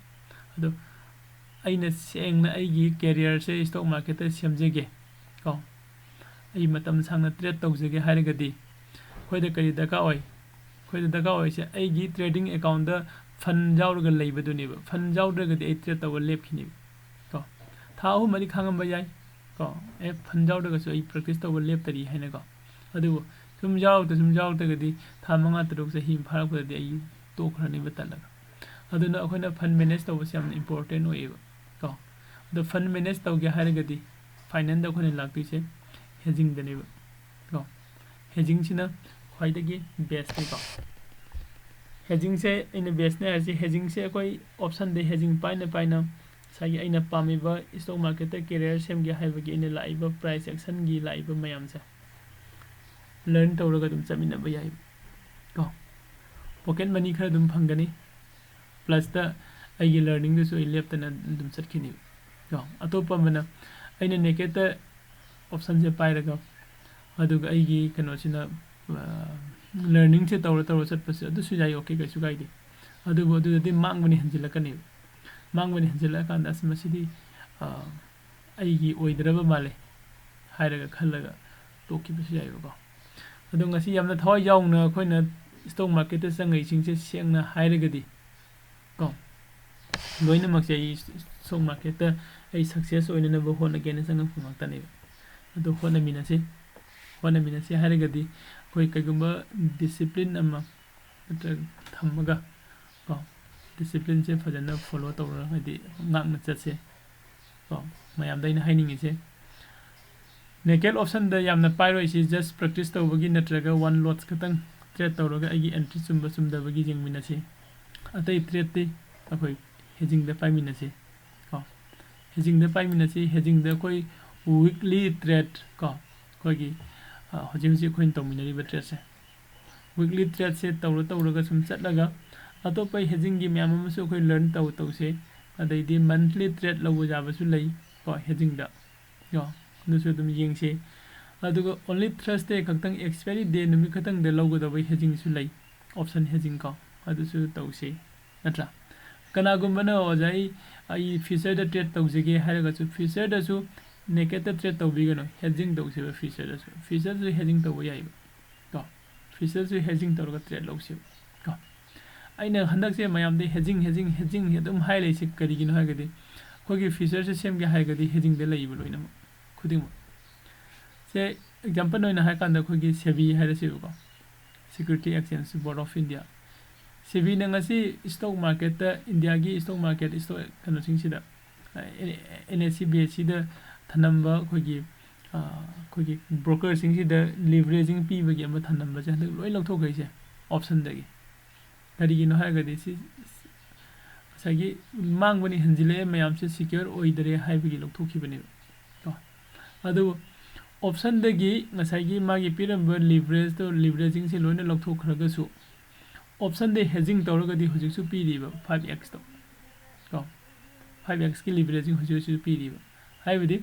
ꯑꯗꯣ ꯑꯩꯅ ꯁꯦꯡꯅ ꯑꯩꯒꯤ career ꯁꯦ stock market ꯇ ꯁꯦꯝꯖꯒꯦ ꯀꯣ, ꯑꯩ ꯃꯇꯝ ꯁꯥꯡꯅ trade ꯇꯧꯖꯒꯦ ꯍꯥꯏꯔꯒꯗꯤ ꯑꯩꯈꯣꯏꯗ ꯀꯔꯤ ꯗꯔꯀꯥꯔ ꯑꯣꯏ? ꯑꯩꯈꯣꯏꯗ ꯗꯔꯀꯥꯔ ꯑꯣꯏꯔꯤꯁꯦ ꯑꯩꯒꯤ trading account ꯇ fund ꯌꯥꯎꯔꯒ ꯂꯩꯕꯗꯨꯅꯦꯕ꯫ Fund ꯌꯥꯎꯗ꯭ꯔꯒꯗꯤ ꯑꯩ trade ꯇꯧꯕ ꯂꯦꯞꯈꯤꯅꯦꯕ ꯀꯣ꯫ ꯊꯥ ꯑꯍꯨꯝ ꯃꯔꯤ ꯈꯥꯡꯉꯝꯕ ꯌꯥꯏ, ꯀꯣ, ꯑꯦ, ꯐꯟ ꯌꯥꯎꯗ꯭ꯔꯒꯁꯨ ꯑꯩ ꯄ꯭ꯔꯦꯛꯇꯤꯁ ꯇꯧꯕ ꯂꯦꯞꯇꯔꯤ ꯍꯥꯏꯅꯀꯣ꯫ ꯑꯗꯨꯕꯨ ꯁꯨꯝ ꯌꯥꯎꯔꯛꯇ ꯁꯨꯝ ꯌꯥꯎꯔꯛꯇ꯭ꯔꯒꯗꯤ ꯊꯥ ꯃꯉꯥ ꯇꯔꯨꯛ ꯆꯍꯤ ꯑꯃ ꯐꯥꯔꯛꯄꯗꯗꯤ ꯑꯩ ꯇꯣꯛꯈ꯭ꯔꯅꯦꯕ ꯇꯜꯂꯒ꯫ ꯑꯗꯨꯅ ꯑꯩꯈꯣꯏꯅ ꯐꯟ ꯃꯦꯅꯦꯖ ꯇꯧꯕꯁꯦ ꯌꯥꯝꯅ ꯏꯝꯄꯣꯔꯇꯦꯟ ꯑꯣꯏꯌꯦꯕ ꯀꯣ꯫ ꯑꯗꯣ ꯐꯟ ꯃꯦꯅꯦꯖ ꯇꯧꯒꯦ ꯍꯥꯏꯔꯒꯗꯤ ꯐꯥꯏꯅꯦꯜꯗ ꯑꯩꯈꯣꯏꯅ ꯂꯥꯛꯇꯣꯏꯁꯦ ꯍꯦꯖꯤꯡꯗꯅꯦꯕ ꯀꯣ꯫ ꯍꯦꯖꯤꯡꯁꯤꯅ ꯈ꯭ꯋꯥꯏꯗꯒꯤ ꯕꯦꯁꯅꯤꯀꯣ꯫ ꯍꯦꯖꯤꯡꯁꯦ ꯑꯩꯅ ꯕꯦꯁꯅꯦ ꯍꯥꯏꯔꯤꯁꯦ, ꯍꯦꯖꯤꯡꯁꯦ ꯑꯩꯈꯣꯏ ꯑꯣꯞꯁꯟꯗ ꯍꯦꯖꯤꯡ ꯄꯥꯏꯅ ꯄꯥꯏꯅ ꯉꯁꯥꯏꯒꯤ ꯑꯩꯅ ꯄꯥꯝꯃꯤꯕ ꯏꯁꯇꯣꯛ ꯃꯥꯔꯀꯦꯠꯇ ꯀꯦꯔꯤꯌꯔ ꯁꯦꯝꯒꯦ ꯍꯥꯏꯕꯒꯤ ꯑꯩꯅ ꯂꯥꯛꯏꯕ ꯄ꯭ꯔꯥꯏꯁ ꯑꯦꯛꯁꯟꯒꯤ ꯂꯥꯛꯏꯕ ꯃꯌꯥꯝꯁꯦ ꯂꯔꯟ ꯇꯧꯔꯒ ꯑꯗꯨꯝ ꯆꯠꯃꯤꯟꯅꯕ ꯌꯥꯏ ꯀꯣ꯫ ꯄꯣꯀꯦꯠ ꯃꯅꯤ ꯈꯔ ꯑꯗꯨꯝ ꯐꯪꯒꯅꯤ, ꯄ꯭ꯂꯁꯇ ꯑꯩꯒꯤ ꯂꯔꯅꯤꯡꯗꯨꯁꯨ ꯑꯩ ꯂꯦꯞꯇꯅ ꯑꯗꯨꯝ ꯆꯠꯈꯤꯅꯤ ꯀꯣ꯫ ꯑꯇꯣꯞꯄ ꯑꯃꯅ ꯑꯩꯅ ꯅꯦꯀꯦꯠꯇ ꯑꯣꯞꯁꯟꯁꯦ ꯄꯥꯏꯔꯒ ꯑꯗꯨꯒ ꯑꯩꯒꯤ ꯀꯩꯅꯣꯁꯤꯅ ꯂꯔꯅꯤꯡꯁꯦ ꯇꯧꯔ ꯇꯧꯔ ꯆꯠꯄꯁꯦ ꯑꯗꯨꯁꯨ ꯌꯥꯏ, ꯑꯣꯀꯦ, ꯀꯩꯁꯨ ꯀꯥꯏꯗꯦ꯫ ꯑꯗꯨꯕꯨ ꯑꯗꯨꯗꯗꯤ ꯃꯥꯡꯕꯅꯤ ꯍꯦꯟꯖꯤꯜꯂꯛꯀꯅꯦꯕ꯫ ꯃꯥꯡꯕꯅꯤ ꯍꯦꯟꯖꯤꯜꯂꯛꯑꯀꯥꯟꯗ ꯑꯁ ꯃꯁꯤꯗꯤ ꯑꯩꯒꯤ ꯑꯣꯏꯗ꯭ꯔꯕ ꯃꯥꯜꯂꯦ ꯍꯥꯏꯔꯒ ꯈꯜꯂꯒ ꯇꯣꯛꯈꯤꯕꯁꯨ ꯌꯥꯏꯕꯀꯣ꯫ ꯑꯗꯣ ꯉꯁꯤ ꯌꯥꯝꯅ ꯊꯋꯥꯏ ꯌꯥꯎꯅ ꯑꯩꯈꯣꯏꯅ ꯏꯁꯇꯣꯛ ꯃꯥꯔꯀꯦꯠꯇ ꯆꯪꯉꯛꯏꯁꯤꯡꯁꯦ ꯁꯦꯡꯅ ꯍꯥꯏꯔꯒꯗꯤ ꯀꯣ, ꯂꯣꯏꯅꯃꯛꯁꯦ ꯑꯩ ꯏꯁꯇꯣꯛ ꯃꯥꯔꯀꯦꯠꯇ ꯑꯩ ꯁꯛꯁꯦꯁ ꯑꯣꯏꯅꯅꯕ ꯍꯣꯠꯅꯒꯦꯅ ꯆꯪꯉꯛꯄ ꯉꯥꯛꯇꯅꯦꯕ꯫ ꯑꯗꯣ ꯍꯣꯠꯅꯃꯤꯟꯅꯁꯤ꯫ ꯍꯣꯠꯅꯃꯤꯟꯅꯁꯤ ꯍꯥꯏꯔꯒꯗꯤ ꯑꯩꯈꯣꯏ ꯀꯩꯒꯨꯝꯕ ꯗꯤꯁꯤꯄ꯭ꯂꯤꯟ ꯑꯃ ꯅꯠꯇ꯭ꯔꯒ ꯊꯝꯃꯒ ꯀꯣ, ꯗꯤꯁꯤꯄ꯭ꯂꯤꯟꯁꯦ ꯐꯖꯅ ꯐꯣꯂꯣ ꯇꯧꯔꯒ ꯍꯥꯏꯗꯤ ꯉꯥꯛꯅ ꯆꯠꯁꯦ ꯀꯣ꯫ ꯃꯌꯥꯝꯗ ꯑꯩꯅ ꯍꯥꯏꯅꯤꯡꯉꯤꯁꯦ, ꯅꯦꯀꯦꯠ ꯑꯣꯞꯁꯟꯗ ꯌꯥꯝꯅ ꯄꯥꯏꯔꯣꯏꯁꯤ, ꯖꯁ ꯄ꯭ꯔꯦꯛꯇꯤꯁ ꯇꯧꯕꯒꯤ ꯅꯠꯇ꯭ꯔꯒ ꯋꯥꯟ ꯂꯣꯠꯁ ꯈꯛꯇꯪ ꯇ꯭ꯔꯦꯠ ꯇꯧꯔꯒ ꯑꯩꯒꯤ ꯑꯦꯟꯇ꯭ꯔꯤ ꯆꯨꯝꯕ ꯆꯨꯝꯗꯕꯒꯤ ꯌꯦꯡꯃꯤꯟꯅꯁꯤ꯫ ꯑꯇꯩ ꯇ꯭ꯔꯦꯠꯇꯤ ꯑꯩꯈꯣꯏ ꯍꯦꯖꯤꯡꯗ ꯄꯥꯏꯃꯤꯟꯅꯁꯤ ꯀꯣ꯫ ꯍꯦꯖꯤꯡꯗ ꯄꯥꯏꯃꯤꯟꯅꯁꯤ꯫ ꯍꯦꯖꯤꯡꯗ ꯑꯩꯈꯣꯏ ꯋꯤꯛꯂꯤ ꯇ꯭ꯔꯦꯠ ꯀꯣ, ꯑꯩꯈꯣꯏꯒꯤ ꯍꯧꯖꯤꯛ ꯍꯧꯖꯤꯛ ꯑꯩꯈꯣꯏꯅ ꯇꯧꯃꯤꯟꯅꯔꯤꯕ ꯇ꯭ꯔꯦꯠꯁꯦ, ꯋꯤꯛꯂꯤ ꯇ꯭ꯔꯦꯠꯁꯦ ꯇꯧꯔ ꯇꯧꯔꯒ ꯁꯨꯝ ꯆꯠꯂꯒ ꯑꯇꯣꯞꯄ ꯍꯦꯖꯤꯡꯒꯤ ꯃꯌꯥꯝ ꯑꯃꯁꯨ ꯑꯩꯈꯣꯏ ꯂꯔꯟ ꯇꯧ ꯇꯧꯁꯦ꯫ ꯑꯗꯩꯗꯤ ꯃꯟꯊꯂꯤ ꯇ꯭ꯔꯦꯠ ꯂꯧꯕ ꯌꯥꯕꯁꯨ ꯂꯩ ꯀꯣ ꯍꯦꯖꯤꯡꯗ ꯀꯣ, ꯑꯗꯨꯁꯨ ꯑꯗꯨꯝ ꯌꯦꯡꯁꯤ꯫ ꯑꯗꯨꯒ ꯑꯣꯟꯂꯤ ꯊꯔꯁꯗꯦ ꯈꯛꯇꯪ, ꯑꯦꯛꯁꯄꯥꯏꯔꯤ ꯗꯦ ꯅꯨꯃꯤꯠ ꯈꯛꯇꯪꯗ ꯂꯧꯒꯗꯕ ꯍꯦꯖꯤꯡꯁꯨ ꯂꯩ, ꯑꯣꯞꯁꯟ ꯍꯦꯖꯤꯡ ꯀꯣ, ꯑꯗꯨꯁꯨ ꯇꯧꯁꯤ, ꯅꯠꯇ꯭ꯔꯥ? ꯀꯅꯥꯒꯨꯝꯕꯅ "ꯑꯣꯖꯥ, ꯑꯩ, ꯑꯩ ꯐ꯭ꯌꯨꯆꯔꯗ ꯇ꯭ꯔꯦꯠ ꯇꯧꯖꯒꯦ" ꯍꯥꯏꯔꯒꯁꯨ ꯐ꯭ꯌꯨꯆꯔꯗꯁꯨ ꯅꯦꯀꯦꯠꯇ ꯇ꯭ꯔꯦꯠ ꯇꯧꯕꯤꯒꯅꯨ, ꯍꯦꯖꯤꯡ ꯇꯧꯁꯦꯕ ꯐ꯭ꯌꯨꯆꯔꯗꯁꯨ꯫ ꯐ꯭ꯌꯨꯆꯔꯁꯨ ꯍꯦꯖꯤꯡ ꯇꯧꯕ ꯌꯥꯏꯕ ꯀꯣ, ꯐ꯭ꯌꯨꯆꯔꯁꯨ ꯍꯦꯖꯤꯡ ꯇꯧꯔꯒ ꯇ꯭ꯔꯦꯠ ꯂꯧꯁꯦꯕ ꯀꯣ꯫ ꯑꯩꯅ ꯍꯟꯗꯛꯁꯦ ꯃꯌꯥꯝꯗ ꯍꯦꯖꯤꯡ, ꯍꯦꯖꯤꯡ, ꯍꯦꯖꯤꯡ ꯑꯗꯨꯝ ꯍꯥꯏ ꯂꯩꯁꯦ ꯀꯔꯤꯒꯤꯅꯣ ꯍꯥꯏꯔꯒꯗꯤ ꯑꯩꯈꯣꯏꯒꯤ ꯐ꯭ꯌꯨꯆꯔꯁꯦ ꯁꯦꯝꯒꯦ ꯍꯥꯏꯔꯒꯗꯤ ꯍꯦꯖꯤꯡꯗ ꯂꯩꯕ ꯂꯣꯏꯅꯃꯛ꯫ ꯈꯨꯗꯤꯡꯃꯛ꯫ ꯁꯦ, ꯑꯦꯛꯖꯥꯝꯄꯜ ꯑꯣꯏꯅ ꯍꯥꯏꯔꯀꯥꯟꯗ ꯑꯩꯈꯣꯏꯒꯤ ꯁꯦꯕꯤ ꯍꯥꯏꯔꯁꯦꯕꯀꯣ, Security Exchange Board of India꯫ ꯁꯦꯕꯤꯅ ꯉꯁꯤ ꯏꯁꯇꯣꯛ ꯃꯥꯔꯀꯦꯠꯇ, ꯏꯟꯗꯤꯌꯥꯒꯤ ꯏꯁꯇꯣꯛ ꯃꯥꯔꯀꯦꯠ, ꯏꯁꯇꯣꯛ ꯀꯩꯅꯣꯁꯤꯡꯁꯤꯗ, ꯑꯦꯟ ꯑꯦꯁ ꯁꯤ ꯕꯤ ꯑꯦꯁ ꯁꯤꯗ ꯊꯅꯝꯕ ꯑꯩꯈꯣꯏꯒꯤ, ꯑꯩꯈꯣꯏꯒꯤ ꯕ꯭ꯔꯣꯀꯔꯁꯤꯡꯁꯤꯗ ꯂꯤꯚꯔꯦꯖꯤꯡ ꯄꯤꯕꯒꯤ ꯑꯃ ꯊꯅꯝꯕꯁꯦ ꯍꯟꯗꯛ ꯂꯣꯏ ꯂꯧꯊꯣꯛꯈ꯭ꯔꯤꯁꯦ ꯑꯣꯞꯁꯟꯗꯒꯤ꯫ ꯀꯔꯤꯒꯤꯅꯣ ꯍꯥꯏꯔꯒꯗꯤ ꯁꯤ ꯉꯁꯥꯏꯒꯤ ꯃꯥꯡꯕꯅꯤ ꯍꯦꯟꯖꯤꯜꯂꯛꯑꯦ, ꯃꯌꯥꯝꯁꯦ ꯁꯤꯀ꯭ꯌꯣꯔ ꯑꯣꯏꯗꯔꯦ ꯍꯥꯏꯕꯒꯤ ꯂꯧꯊꯣꯛꯈꯤꯕꯅꯦꯕ ꯀꯣ꯫ ꯑꯗꯨꯕꯨ ꯑꯣꯞꯁꯟꯗꯒꯤ ꯉꯁꯥꯏꯒꯤ ꯃꯥꯒꯤ ꯄꯤꯔꯝꯕ ꯂꯤꯚꯔꯦꯖꯇꯣ, ꯂꯤꯚꯔꯦꯖꯤꯡꯁꯦ ꯂꯣꯏꯅ ꯂꯧꯊꯣꯛꯈ꯭ꯔꯒꯁꯨ, ꯑꯣꯞꯁꯟꯗ ꯍꯦꯖꯤꯡ ꯇꯧꯔꯒꯗꯤ ꯍꯧꯖꯤꯛꯁꯨ ꯄꯤꯔꯤꯕ ꯐꯥꯏꯚ ꯑꯦꯛꯁꯇꯣ ꯀꯣ, ꯐꯥꯏꯚ ꯑꯦꯛꯁꯀꯤ ꯂꯤꯚꯔꯦꯖꯤꯡ ꯍꯧꯖꯤꯛ ꯍꯧꯖꯤꯛꯁꯨ ꯄꯤꯔꯤꯕ꯫ ꯍꯥꯏꯕꯗꯤ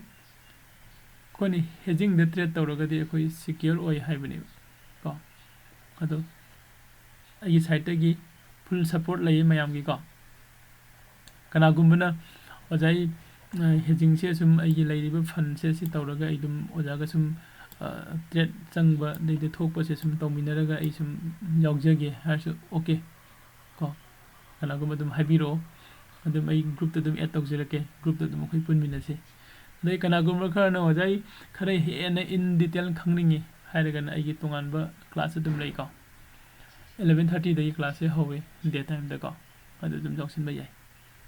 ꯑꯩꯈꯣꯏꯅ ꯍꯦꯖꯤꯡꯗ ꯇ꯭ꯔꯦꯠ ꯇꯧꯔꯒꯗꯤ ꯑꯩꯈꯣꯏ ꯁꯤꯀ꯭ꯌꯣꯔ ꯑꯣꯏ ꯍꯥꯏꯕꯅꯦꯕ ꯀꯣ꯫ ꯑꯗꯣ ꯑꯩꯒꯤ ꯁꯥꯏꯠꯇꯒꯤ ꯐꯨꯜ ꯁꯞꯄꯣꯔꯠ ꯂꯩꯌꯦ ꯃꯌꯥꯝꯒꯤꯀꯣ꯫ ꯀꯅꯥꯒꯨꯝꯕꯅ, "ꯑꯣꯖꯥ, ꯑꯩ, ꯑ, ꯍꯦꯖꯤꯡꯁꯦ ꯁꯨꯝ ꯑꯩꯒꯤ ꯂꯩꯔꯤꯕ ꯐꯟꯁꯦ ꯁꯤ ꯇꯧꯔꯒ ꯑꯩ ꯑꯗꯨꯝ ꯑꯣꯖꯥꯒ ꯁꯨꯝ, ꯑ, ꯇ꯭ꯔꯦꯠ ꯆꯪꯕ, ꯑꯗꯩꯗꯤ ꯊꯣꯛꯄꯁꯦ ꯁꯨꯝ ꯇꯧꯃꯤꯟꯅꯔꯒ ꯑꯩ ꯁꯨꯝ ꯌꯥꯎꯖꯒꯦ" ꯍꯥꯏꯔꯁꯨ ꯑꯣꯀꯦ ꯀꯣ꯫ ꯀꯅꯥꯒꯨꯝꯕ ꯑꯗꯨꯝ ꯍꯥꯏꯕꯤꯔꯛꯑꯣ, ꯑꯗꯨꯝ ꯑꯩ ꯒ꯭ꯔꯨꯞꯇ ꯑꯗꯨꯝ ꯑꯦꯗ ꯇꯧꯖꯔꯛꯀꯦ, ꯒ꯭ꯔꯨꯞꯇ ꯑꯗꯨꯝ ꯑꯩꯈꯣꯏ ꯄꯨꯟꯃꯤꯟꯅꯁꯤ꯫ ꯑꯗꯩ ꯀꯅꯥꯒꯨꯝꯕ ꯈꯔꯅ, "ꯑꯣꯖꯥ, ꯑꯩ ꯈꯔ ꯍꯦꯟꯅ ꯏꯟ ꯗꯤꯇꯦꯜ ꯈꯪꯅꯤꯡꯉꯤ" ꯍꯥꯏꯔꯒꯅ ꯑꯩꯒꯤ ꯇꯣꯉꯥꯟꯕ ꯀ꯭ꯂꯥꯁ ꯑꯗꯨꯝ ꯂꯩꯀꯣ꯫ ꯑꯦꯂꯚꯦꯟ ꯊꯥꯔꯇꯤꯗꯒꯤ ꯀ꯭ꯂꯥꯁꯁꯦ ꯍꯧꯋꯤ, ꯗꯦ ꯇꯥꯏꯝꯗꯀꯣ꯫ ꯑꯗꯨ ꯑꯗꯨꯝ ꯌꯥꯎꯁꯤꯟꯕ ꯌꯥꯏ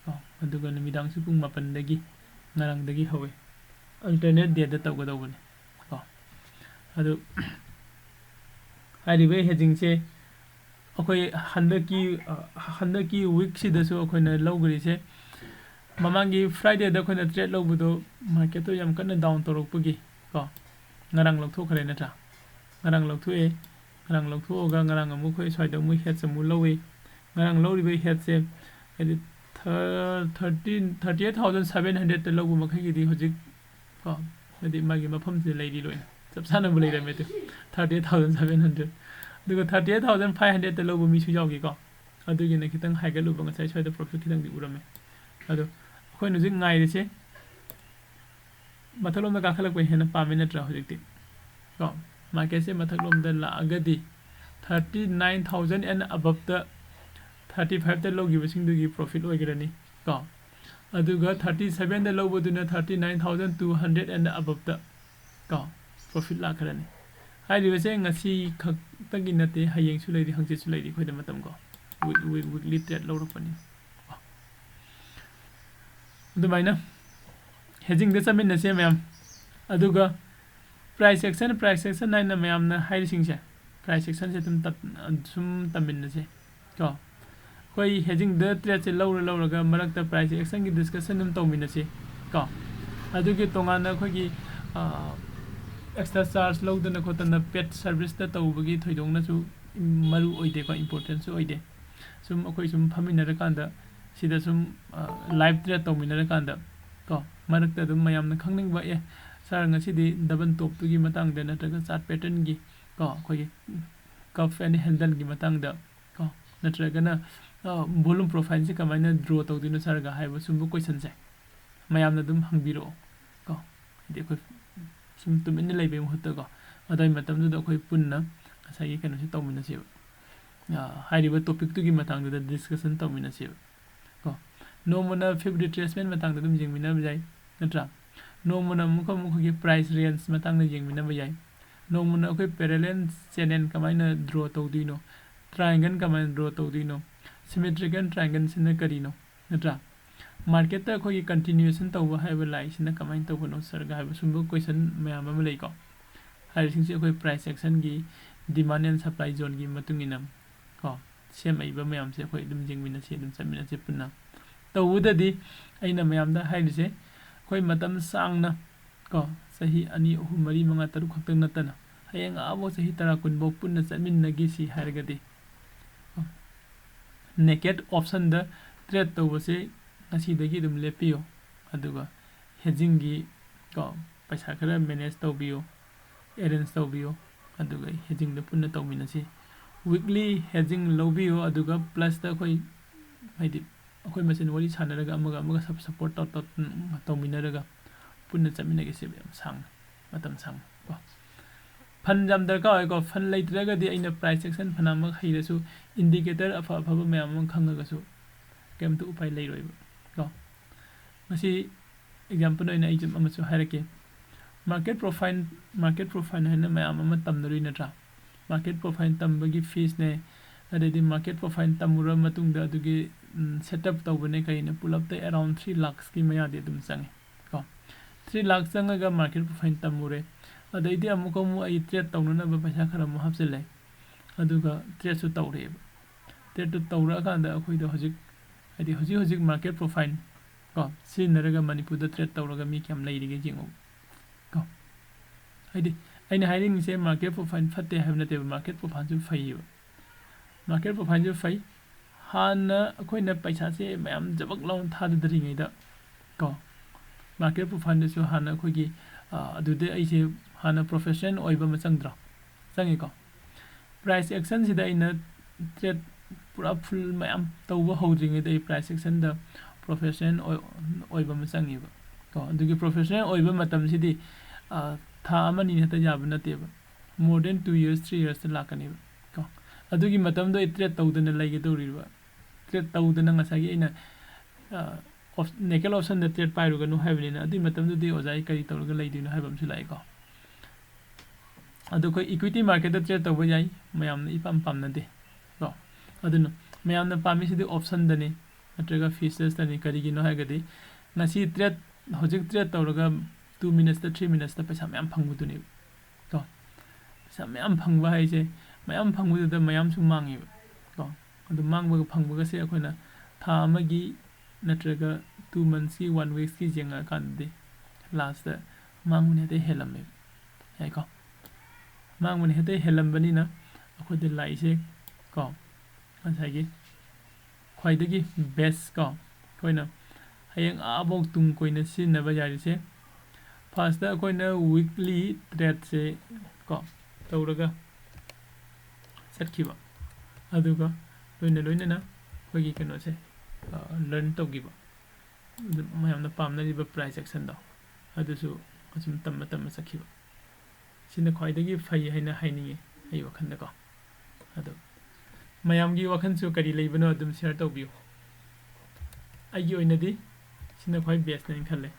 ꯀꯣ꯫ ꯑꯗꯨꯒ ꯅꯨꯃꯤꯗꯥꯡꯁꯨ ꯄꯨꯡ ꯃꯥꯄꯟꯗꯒꯤ, ꯉꯔꯥꯡꯗꯒꯤ ꯍꯧꯋꯤ꯫ ꯑꯜꯇꯔꯅꯦꯠ ꯗꯦꯗ ꯇꯧꯒꯗꯧꯕꯅꯤ ꯀꯣ꯫ ꯑꯗꯨ ꯍꯥꯏꯔꯤꯕ ꯍꯦꯖꯤꯡꯁꯦ ꯑꯩꯈꯣꯏ ꯍꯟꯗꯛꯀꯤ, ꯑ, ꯍꯟꯗꯛꯀꯤ ꯋꯤꯛꯁꯤꯗꯁꯨ ꯑꯩꯈꯣꯏꯅ ꯂꯧꯈ꯭ꯔꯤꯁꯦ, ꯃꯃꯥꯡꯒꯤ ꯐ꯭ꯔꯥꯏꯗꯦꯗ ꯑꯩꯈꯣꯏꯅ ꯇ꯭ꯔꯦꯠ ꯂꯧꯕꯗꯣ ꯃꯥꯔꯀꯦꯠꯇꯣ ꯌꯥꯝ ꯀꯟꯅ ꯗꯥꯎꯟ ꯇꯧꯔꯛꯄꯒꯤ ꯀꯣ, ꯉꯔꯥꯡ ꯂꯧꯊꯣꯛꯈ꯭ꯔꯦ ꯅꯠꯇ꯭ꯔꯥ? ꯉꯔꯥꯡ ꯂꯧꯊꯣꯛꯑꯦ꯫ ꯉꯔꯥꯡ ꯂꯧꯊꯣꯛꯑꯒ ꯉꯔꯥꯡ ꯑꯃꯨꯛ ꯑꯩꯈꯣꯏ ꯁ꯭ꯋꯥꯏꯗ ꯑꯃꯨꯛ ꯍꯦꯗꯁ ꯑꯃꯨꯛ ꯂꯧꯏ꯫ ꯉꯔꯥꯡ ꯂꯧꯔꯤꯕ ꯍꯦꯗꯁꯦ ꯍꯥꯏꯗꯤ thirteen, thirty eight thousand seven ꯍꯟꯗ꯭ꯔꯦꯗꯇ ꯂꯧꯕ ꯃꯈꯩꯒꯤꯗꯤ ꯍꯧꯖꯤꯛ ꯀꯣ, ꯍꯥꯏꯗꯤ ꯃꯥꯒꯤ ꯃꯐꯝꯁꯤꯗ ꯂꯩꯔꯤ ꯂꯣꯏꯅ꯫ ꯆꯞ ꯆꯥꯅꯕꯨ ꯂꯩꯔꯝꯃꯦ ꯑꯗꯨ, thirty eight thousand seven hundred. ꯑꯗꯨꯒ ꯊꯥꯔꯇꯤ ꯑꯩꯠ ꯊꯥꯎꯖꯟ ꯐꯥꯏꯚ ꯍꯟꯗ꯭ꯔꯦꯗꯇ ꯂꯧꯕ ꯃꯤꯁꯨ ꯌꯥꯎꯈꯤꯀꯣ꯫ ꯑꯗꯨꯒꯤꯅ ꯈꯤꯇꯪ ꯍꯥꯏꯒꯠꯂꯨꯕ, ꯉꯁꯥꯏ ꯁ꯭ꯋꯥꯏꯗ ꯄ꯭ꯔꯣꯐꯤꯠ ꯈꯤꯇꯪꯗꯤ ꯎꯔꯝꯃꯦ꯫ ꯑꯗꯣ ꯑꯩꯈꯣꯏꯅ ꯍꯧꯖꯤꯛ ꯉꯥꯏꯔꯤꯁꯦ ꯃꯊꯛꯂꯣꯝꯗ ꯀꯥꯈꯠꯂꯛꯄ ꯍꯦꯟꯅ ꯄꯥꯝꯃꯤ ꯅꯠꯇ꯭ꯔꯥ ꯍꯧꯖꯤꯛꯇꯤ ꯀꯣ? ꯃꯥꯔꯀꯦꯠꯁꯦ ꯃꯊꯛꯂꯣꯝꯗ ꯂꯥꯛꯑꯒꯗꯤ ꯊꯥꯔꯇꯤ ꯅꯥꯏꯟ ꯊꯥꯎꯖꯟ ꯑꯦꯟ ꯑꯕꯞꯇ, ꯊꯥꯔꯇꯤ ꯐꯥꯏꯚꯇ ꯂꯧꯈꯤꯕꯁꯤꯡꯗꯨꯒꯤ ꯄ꯭ꯔꯣꯐꯤꯠ ꯑꯣꯏꯈ꯭ꯔꯅꯤ ꯀꯣ꯫ ꯑꯗꯨꯒ thirty sevenꯗ ꯂꯧꯕꯗꯨꯅ thirty nine thousand two hundred and aboveꯇ ꯀꯣ profit ꯂꯥꯛꯈ꯭ꯔꯅꯤ꯫ ꯍꯥꯏꯔꯤꯕꯁꯦ ꯉꯁꯤ ꯈꯛꯇꯒꯤ ꯅꯠꯇꯦ, ꯍꯌꯦꯡꯁꯨ ꯂꯩꯔꯤ, ꯍꯪꯆꯤꯠꯁꯨ ꯂꯩꯔꯤ, ꯑꯩꯈꯣꯏꯗ ꯃꯇꯝ ꯀꯣ꯫ Week-, week-, weekly trade ꯂꯧꯔꯛꯄꯅꯤ꯫ ꯑꯗꯨꯃꯥꯏꯅ hedgingꯗ ꯆꯠꯃꯤꯟꯅꯁꯦ ꯃꯌꯥꯝ꯫ ꯑꯗꯨꯒ price action, price action ꯍꯥꯏꯅ ꯃꯌꯥꯝꯅ ꯍꯥꯏꯔꯤꯁꯤꯡꯁꯦ, price actionꯁꯦ ꯑꯗꯨꯝ ꯇꯞ-, ꯁꯨꯝ ꯇꯝꯃꯤꯟꯅꯁꯦ ꯀꯣ꯫ ꯑꯩꯈꯣꯏ hedgingꯗ tradeꯁꯦ ꯂꯧꯔ ꯂꯧꯔꯒ ꯃꯔꯛꯇ price actionꯒꯤ discussion ꯑꯗꯨꯝ ꯇꯧꯃꯤꯟꯅꯁꯤ ꯀꯣ꯫ ꯑꯗꯨꯒꯤ ꯇꯣꯉꯥꯟꯅ ꯑꯩꯈꯣꯏꯒꯤ, ꯑ, extra charge ꯂꯧꯗꯅ ꯈꯣꯠꯇꯅ paid serviceꯇ ꯇꯧꯕꯒꯤ ꯊꯣꯏꯗꯣꯛꯅꯁꯨ ꯃꯔꯨ ꯑꯣꯏꯗꯦꯀꯣ, importantꯁꯨ ꯑꯣꯏꯗꯦ꯫ ꯁꯨꯝ ꯑꯩꯈꯣꯏ ꯁꯨꯝ ꯐꯝꯃꯤꯟꯅꯔꯀꯥꯟꯗ ꯁꯤꯗ ꯁꯨꯝ, ꯑ, live trade ꯇꯧꯃꯤꯟꯅꯔꯀꯥꯟꯗ ꯀꯣ, ꯃꯔꯛꯇ ꯑꯗꯨꯝ ꯃꯌꯥꯝꯅ ꯈꯪꯅꯤꯡꯕ, "ꯑꯦ, sir, ꯉꯁꯤꯗꯤ double topꯇꯨꯒꯤ ꯃꯇꯥꯡꯗ ꯅꯠꯇ꯭ꯔꯒ chart patternꯒꯤ ꯀꯣ, ꯑꯩꯈꯣꯏꯒꯤ cuff and handleꯒꯤ ꯃꯇꯥꯡꯗ ꯀꯣ, ꯅꯠꯇ꯭ꯔꯒꯅ, ꯑ, volume profileꯁꯦ ꯀꯃꯥꯏꯅ draw ꯇꯧꯗꯣꯏꯅꯣ sirꯒ?" ꯍꯥꯏꯕ ꯁꯨꯝꯕ questionꯁꯦ ꯃꯌꯥꯝꯅ ꯑꯗꯨꯝ ꯍꯪꯕꯤꯔꯛꯑꯣ ꯀꯣ꯫ ꯍꯥꯏꯗꯤ ꯑꯩꯈꯣꯏ ꯁꯨꯝ ꯇꯨꯃꯤꯟꯅ ꯂꯩꯕꯒꯤ ꯃꯍꯨꯠꯇꯀꯣ, ꯑꯗꯨꯋꯥꯏ ꯃꯇꯝꯗꯨꯗ ꯑꯩꯈꯣꯏ ꯄꯨꯟꯅ ꯉꯁꯥꯏꯒꯤ ꯀꯩꯅꯣꯁꯦ ꯇꯧꯃꯤꯟꯅꯁꯦꯕ꯫ ꯑ, ꯍꯥꯏꯔꯤꯕ topicꯇꯨꯒꯤ ꯃꯇꯥꯡꯗꯨꯗ discussion ꯇꯧꯃꯤꯟꯅꯁꯦꯕ ꯀꯣ꯫ ꯅꯣꯡꯃꯅ fib retracement ꯃꯇꯥꯡꯗ ꯑꯗꯨꯝ ꯌꯦꯡꯃꯤꯟꯅꯕ ꯌꯥꯏ, ꯅꯠꯇ꯭ꯔꯥ? ꯅꯣꯡꯃꯅ ꯑꯃꯨꯛꯀ ꯑꯃꯨꯛ ꯑꯩꯈꯣꯏꯒꯤ price range ꯃꯇꯥꯡꯗ ꯌꯦꯡꯃꯤꯟꯅꯕ ꯌꯥꯏ꯫ ꯅꯣꯡꯃꯅ ꯑꯩꯈꯣꯏ parallel channel ꯀꯃꯥꯏꯅ draw ꯇꯧꯗꯣꯏꯅꯣ, triangle ꯀꯃꯥꯏꯅ draw ꯇꯧꯗꯣꯏꯅꯣ, symmetrical triangleꯁꯤꯅ ꯀꯔꯤꯅꯣ, ꯅꯠꯇ꯭ꯔꯥ? Marketꯇ ꯑꯩꯈꯣꯏꯒꯤ continuation ꯇꯧꯕ ꯍꯥꯏꯕ ꯂꯥꯏꯁꯤꯅ ꯀꯃꯥꯏꯅ ꯇꯧꯕꯅꯣ sirꯒ ꯍꯥꯏꯕ ꯁꯨꯝꯕ question ꯃꯌꯥꯝ ꯑꯃ ꯂꯩꯀꯣ꯫ ꯍꯥꯏꯔꯤꯁꯤꯡꯁꯦ ꯑꯩꯈꯣꯏ price actionꯒꯤ demand and supply zoneꯒꯤ ꯃꯇꯨꯡ ꯏꯟꯅ ꯀꯣ, ꯁꯦꯝꯃꯛꯏꯕ ꯃꯌꯥꯝꯁꯦ ꯑꯩꯈꯣꯏ ꯑꯗꯨꯝ ꯌꯦꯡꯃꯤꯟꯅꯁꯤ, ꯑꯗꯨꯝ ꯆꯠꯃꯤꯟꯅꯁꯤ ꯄꯨꯟꯅ꯫ ꯇꯧꯕꯗꯗꯤ ꯑꯩꯅ ꯃꯌꯥꯝꯗ ꯍꯥꯏꯔꯤꯁꯦ, ꯑꯩꯈꯣꯏ ꯃꯇꯝ ꯁꯥꯡꯅ ꯀꯣ, ꯆꯍꯤ ꯑꯅꯤ, ꯑꯍꯨꯝ, ꯃꯔꯤ, ꯃꯉꯥ, ꯇꯔꯨꯛ ꯈꯛꯇꯪ ꯅꯠꯇꯅ ꯍꯌꯦꯡ ꯑꯥꯕꯧ ꯆꯍꯤ ꯇꯔꯥ, ꯀꯨꯟꯐꯧ ꯄꯨꯟꯅ ꯆꯠꯃꯤꯟꯅꯈꯤꯁꯤ ꯍꯥꯏꯔꯒꯗꯤ ꯀꯣ, naked optionꯗ trade ꯇꯧꯕꯁꯦ ꯉꯁꯤꯗꯒꯤ ꯑꯗꯨꯝ ꯂꯦꯞꯄꯤꯌꯨ꯫ ꯑꯗꯨꯒ hedgingꯒꯤ ꯀꯣ, ꯄꯩꯁꯥ ꯈꯔ manage ꯇꯧꯕꯤꯌꯨ, arrange ꯇꯧꯕꯤꯌꯨ꯫ ꯑꯗꯨꯒ hedgingꯗ ꯄꯨꯟꯅ ꯇꯧꯃꯤꯟꯅꯁꯤ꯫ Weekly hedging ꯂꯧꯕꯤꯌꯨ꯫ ꯑꯗꯨꯒ plusꯇ ꯑꯩꯈꯣꯏ, ꯍꯥꯏꯗꯤ, ꯑꯩꯈꯣꯏ ꯃꯁꯦꯟ ꯋꯥꯔꯤ ꯁꯥꯟꯅꯔꯒ ꯑꯃꯒ ꯑꯃꯒ sup-, support ꯇꯧ-, ꯇꯧ-, ꯇꯧꯃꯤꯟꯅꯔꯒ ꯄꯨꯟꯅ ꯆꯠꯃꯤꯟꯅꯒꯦ ꯁꯤꯕ ꯌꯥꯝ ꯁꯥꯡꯅ, ꯃꯇꯝ ꯁꯥꯡꯅ ꯀꯣ꯫ Fund ꯌꯥꯝ ꯗꯔꯀꯥꯔ ꯑꯣꯏꯀꯣ꯫ Fund ꯂꯩꯇ꯭ꯔꯒꯗꯤ ꯑꯩꯅ price action ꯐꯅꯃꯛ ꯍꯩꯔꯁꯨ, indicator ꯑꯐ ꯑꯐꯕ ꯃꯌꯥꯝ ꯑꯃ ꯈꯪꯉꯒꯁꯨ ꯀꯩꯝꯇ ꯎꯄꯥꯏ ꯂꯩꯔꯣꯏꯕ ꯀꯣ꯫ ꯃꯁꯤ example ꯑꯣꯏꯅ ꯑꯩ ꯑꯃꯁꯨ ꯍꯥꯏꯔꯛꯀꯦ꯫ Market profile, market profile ꯍꯥꯏꯅ ꯃꯌꯥꯝ ꯑꯃ ꯇꯝꯅꯔꯨꯏ ꯅꯠꯇ꯭ꯔꯥ? Market profile ꯇꯝꯕꯒꯤ feesꯅꯦ, ꯑꯗꯩꯗꯤ market profile ꯇꯝꯃꯨꯔ ꯃꯇꯨꯡꯗ ꯑꯗꯨꯒꯤ setup ꯇꯧꯕꯅꯦ ꯀꯩꯅꯦ, ꯄꯨꯂꯞꯇ around three lakhsꯀꯤ ꯃꯌꯥꯗꯤ ꯑꯗꯨꯝ ꯆꯪꯉꯦ ꯀꯣ꯫ Three lakh ꯆꯪꯉꯒ market profile ꯇꯝꯃꯨꯔꯦ, ꯑꯗꯩꯗꯤ ꯑꯃꯨꯛꯀ ꯑꯃꯨꯛ ꯑꯩ trade ꯇꯧꯅꯅꯕ ꯄꯩꯁꯥ ꯈꯔ ꯑꯃꯨꯛ ꯍꯥꯞꯆꯤꯜꯂꯦ, ꯑꯗꯨꯒ tradeꯁꯨ ꯇꯧꯔꯛꯑꯦꯕ꯫ Tradeꯇꯨ ꯇꯧꯔꯛꯑꯀꯥꯟꯗ ꯑꯩꯈꯣꯏꯗ ꯍꯧꯖꯤꯛ, ꯍꯥꯏꯗꯤ ꯍꯧꯖꯤꯛ ꯍꯧꯖꯤꯛ market profile ꯀꯣ ꯁꯤꯖꯤꯟꯅꯔꯒ ꯃꯅꯤꯄꯨꯔꯗ trade ꯇꯧꯔꯒ ꯃꯤ ꯀꯌꯥꯝ ꯂꯩꯔꯤꯒꯦ ꯌꯦꯡꯉꯨ ꯀꯣ꯫ ꯍꯥꯏꯗꯤ ꯑꯩꯅ ꯍꯥꯏꯅꯤꯡꯉꯤꯁꯦ market profile ꯐꯠꯇꯦ ꯍꯥꯏꯕ ꯅꯠꯇꯦꯕ, market profileꯁꯨ ꯐꯩꯌꯦꯕ꯫ Market profileꯁꯨ ꯐꯩ꯫ ꯍꯥꯟꯅ ꯑꯩꯈꯣꯏꯅ ꯄꯩꯁꯥꯁꯦ ꯃꯌꯥꯝ ꯖꯕꯛ ꯂꯥꯎꯅ ꯊꯥꯗꯗ꯭ꯔꯤꯉꯩꯗ ꯀꯣ, market profileꯗꯁꯨ ꯍꯥꯟꯅ ꯑꯩꯈꯣꯏꯒꯤ, ꯑ, ꯑꯗꯨꯗ ꯑꯩꯁꯦ ꯍꯥꯟꯅ professional ꯑꯣꯏꯕ ꯑꯃ ꯆꯪꯗ꯭ꯔꯣ? ꯆꯪꯉꯤꯀꯣ꯫ Price actionꯁꯤꯗ ꯑꯩꯅ trade ꯄꯨꯔꯥ full ꯃꯌꯥꯝ ꯇꯧꯕ ꯍꯧꯗ꯭ꯔꯤꯉꯩꯗ ꯑꯩ price actionꯗ professional ꯑꯣꯏ-, ꯑꯣꯏꯕ ꯑꯃ ꯆꯪꯉꯦꯕ ꯀꯣ꯫ ꯑꯗꯨꯒꯤ professional ꯑꯣꯏꯕ ꯃꯇꯝꯁꯤꯗꯤ, ꯑ, ꯊꯥ ꯑꯃꯅꯤ ꯍꯦꯛꯇ ꯌꯥꯕ ꯅꯠꯇꯦꯕ, more than two years, three yearsꯇ ꯂꯥꯛꯀꯅꯦꯕ ꯀꯣ꯫ ꯑꯗꯨꯒꯤ ꯃꯇꯝꯗꯣ ꯑꯩ trade ꯇꯧꯗꯅ ꯂꯩꯒꯗꯧꯔꯤꯕ꯫ Trade ꯇꯧꯗꯅ ꯉꯁꯥꯏꯒꯤ ꯑꯩꯅ, ꯑ, op-, naked optionꯗ trade ꯄꯥꯏꯔꯨꯒꯅꯨ ꯍꯥꯏꯕꯅꯤꯅ, ꯑꯗꯨꯒꯤ ꯃꯇꯝꯗꯨꯗꯤ ꯑꯣꯖꯥ ꯑꯩ ꯀꯔꯤ ꯇꯧꯔꯒ ꯂꯩꯗꯣꯏꯅꯣ ꯍꯥꯏꯕ ꯑꯃꯁꯨ ꯂꯥꯛꯑꯦꯀꯣ꯫ ꯑꯗꯣ ꯑꯩꯈꯣꯏ equity marketꯇ trade ꯇꯧꯕ ꯌꯥꯏ, ꯃꯌꯥꯝꯅ ꯏꯄꯥꯝ ꯄꯥꯝꯅꯗꯦ ꯀꯣ꯫ ꯑꯗꯨꯅ ꯃꯌꯥꯝꯅ ꯄꯥꯝꯃꯤꯁꯤꯗꯤ optionꯗꯅꯤ ꯅꯠꯇ꯭ꯔꯒ futuresꯇꯅꯤ꯫ ꯀꯔꯤꯒꯤꯅꯣ ꯍꯥꯏꯔꯒꯗꯤ ꯉꯁꯤ trade, ꯍꯧꯖꯤꯛ trade ꯇꯧꯔꯒ two minutesꯇ, three minutesꯇ ꯄꯩꯁꯥ ꯃꯌꯥꯝ ꯐꯪꯕꯗꯨꯅꯦꯕ ꯀꯣ꯫ ꯄꯩꯁꯥ ꯃꯌꯥꯝ ꯐꯪꯕ ꯍꯥꯏꯁꯦ, ꯃꯌꯥꯝ ꯐꯪꯕꯗꯨꯗ ꯃꯌꯥꯝꯁꯨ ꯃꯥꯡꯉꯦꯕ ꯀꯣ꯫ ꯑꯗꯨ ꯃꯥꯡꯕꯒ ꯐꯪꯕꯒꯁꯦ ꯑꯩꯈꯣꯏꯅ ꯊꯥ ꯑꯃꯒꯤ ꯅꯠꯇ꯭ꯔꯒ two monthsꯀꯤ, one weekꯀꯤ ꯌꯦꯡꯉꯛꯑꯀꯥꯟꯗꯗꯤ lastꯇ ꯃꯥꯡꯕꯅ ꯍꯦꯛꯇ ꯍꯦꯜꯂꯝꯃꯦꯕ꯫ ꯌꯥꯏꯀꯣ? ꯃꯥꯡꯕꯅ ꯍꯦꯛꯇ ꯍꯦꯜꯂꯝꯕꯅꯤꯅ ꯑꯩꯈꯣꯏꯗ ꯂꯥꯛꯏꯁꯦ ꯀꯣ, ꯉꯁꯥꯏꯒꯤ ꯈ꯭ꯋꯥꯏꯗꯒꯤ best ꯀꯣ, ꯑꯩꯈꯣꯏꯅ ꯍꯌꯦꯡ ꯑꯥꯕꯧ ꯇꯨꯡ ꯀꯣꯏꯅ ꯁꯤꯖꯤꯟꯅꯕ ꯌꯥꯔꯤꯁꯦ, firstꯇ ꯑꯩꯈꯣꯏꯅ weekly tradeꯁꯦ ꯀꯣ ꯇꯧꯔꯒ ꯆꯠꯈꯤꯕ, ꯑꯗꯨꯒ ꯂꯣꯏꯅ ꯂꯣꯏꯅꯅ ꯑꯩꯈꯣꯏꯒꯤ ꯀꯩꯅꯣꯁꯦ, ꯑ, learn ꯇꯧꯈꯤꯕ, ꯑꯗꯨ ꯃꯌꯥꯝꯅ ꯄꯥꯝꯅꯔꯤꯕ price actionꯗꯣ ꯑꯗꯨꯁꯨ ꯑꯁꯨꯝ ꯇꯝꯃ ꯇꯝꯃ ꯆꯠꯈꯤꯕ꯫ ꯁꯤꯅ ꯈ꯭ꯋꯥꯏꯗꯒꯤ ꯐꯩ ꯍꯥꯏꯅ ꯍꯥꯏꯅꯤꯡꯉꯤ ꯑꯩ ꯋꯥꯈꯜꯗꯀꯣ꯫ ꯑꯗꯣ ꯃꯌꯥꯝꯒꯤ ꯋꯥꯈꯜꯁꯨ ꯀꯔꯤ ꯂꯩꯕꯅꯣ ꯑꯗꯨꯝ share ꯇꯧꯕꯤꯌꯨ꯫ ꯑꯩꯒꯤ ꯑꯣꯏꯅꯗꯤ ꯁꯤꯅ ꯈ꯭ꯋꯥꯏ ꯕꯦꯁꯅꯦꯅ ꯈꯜꯂꯦ꯫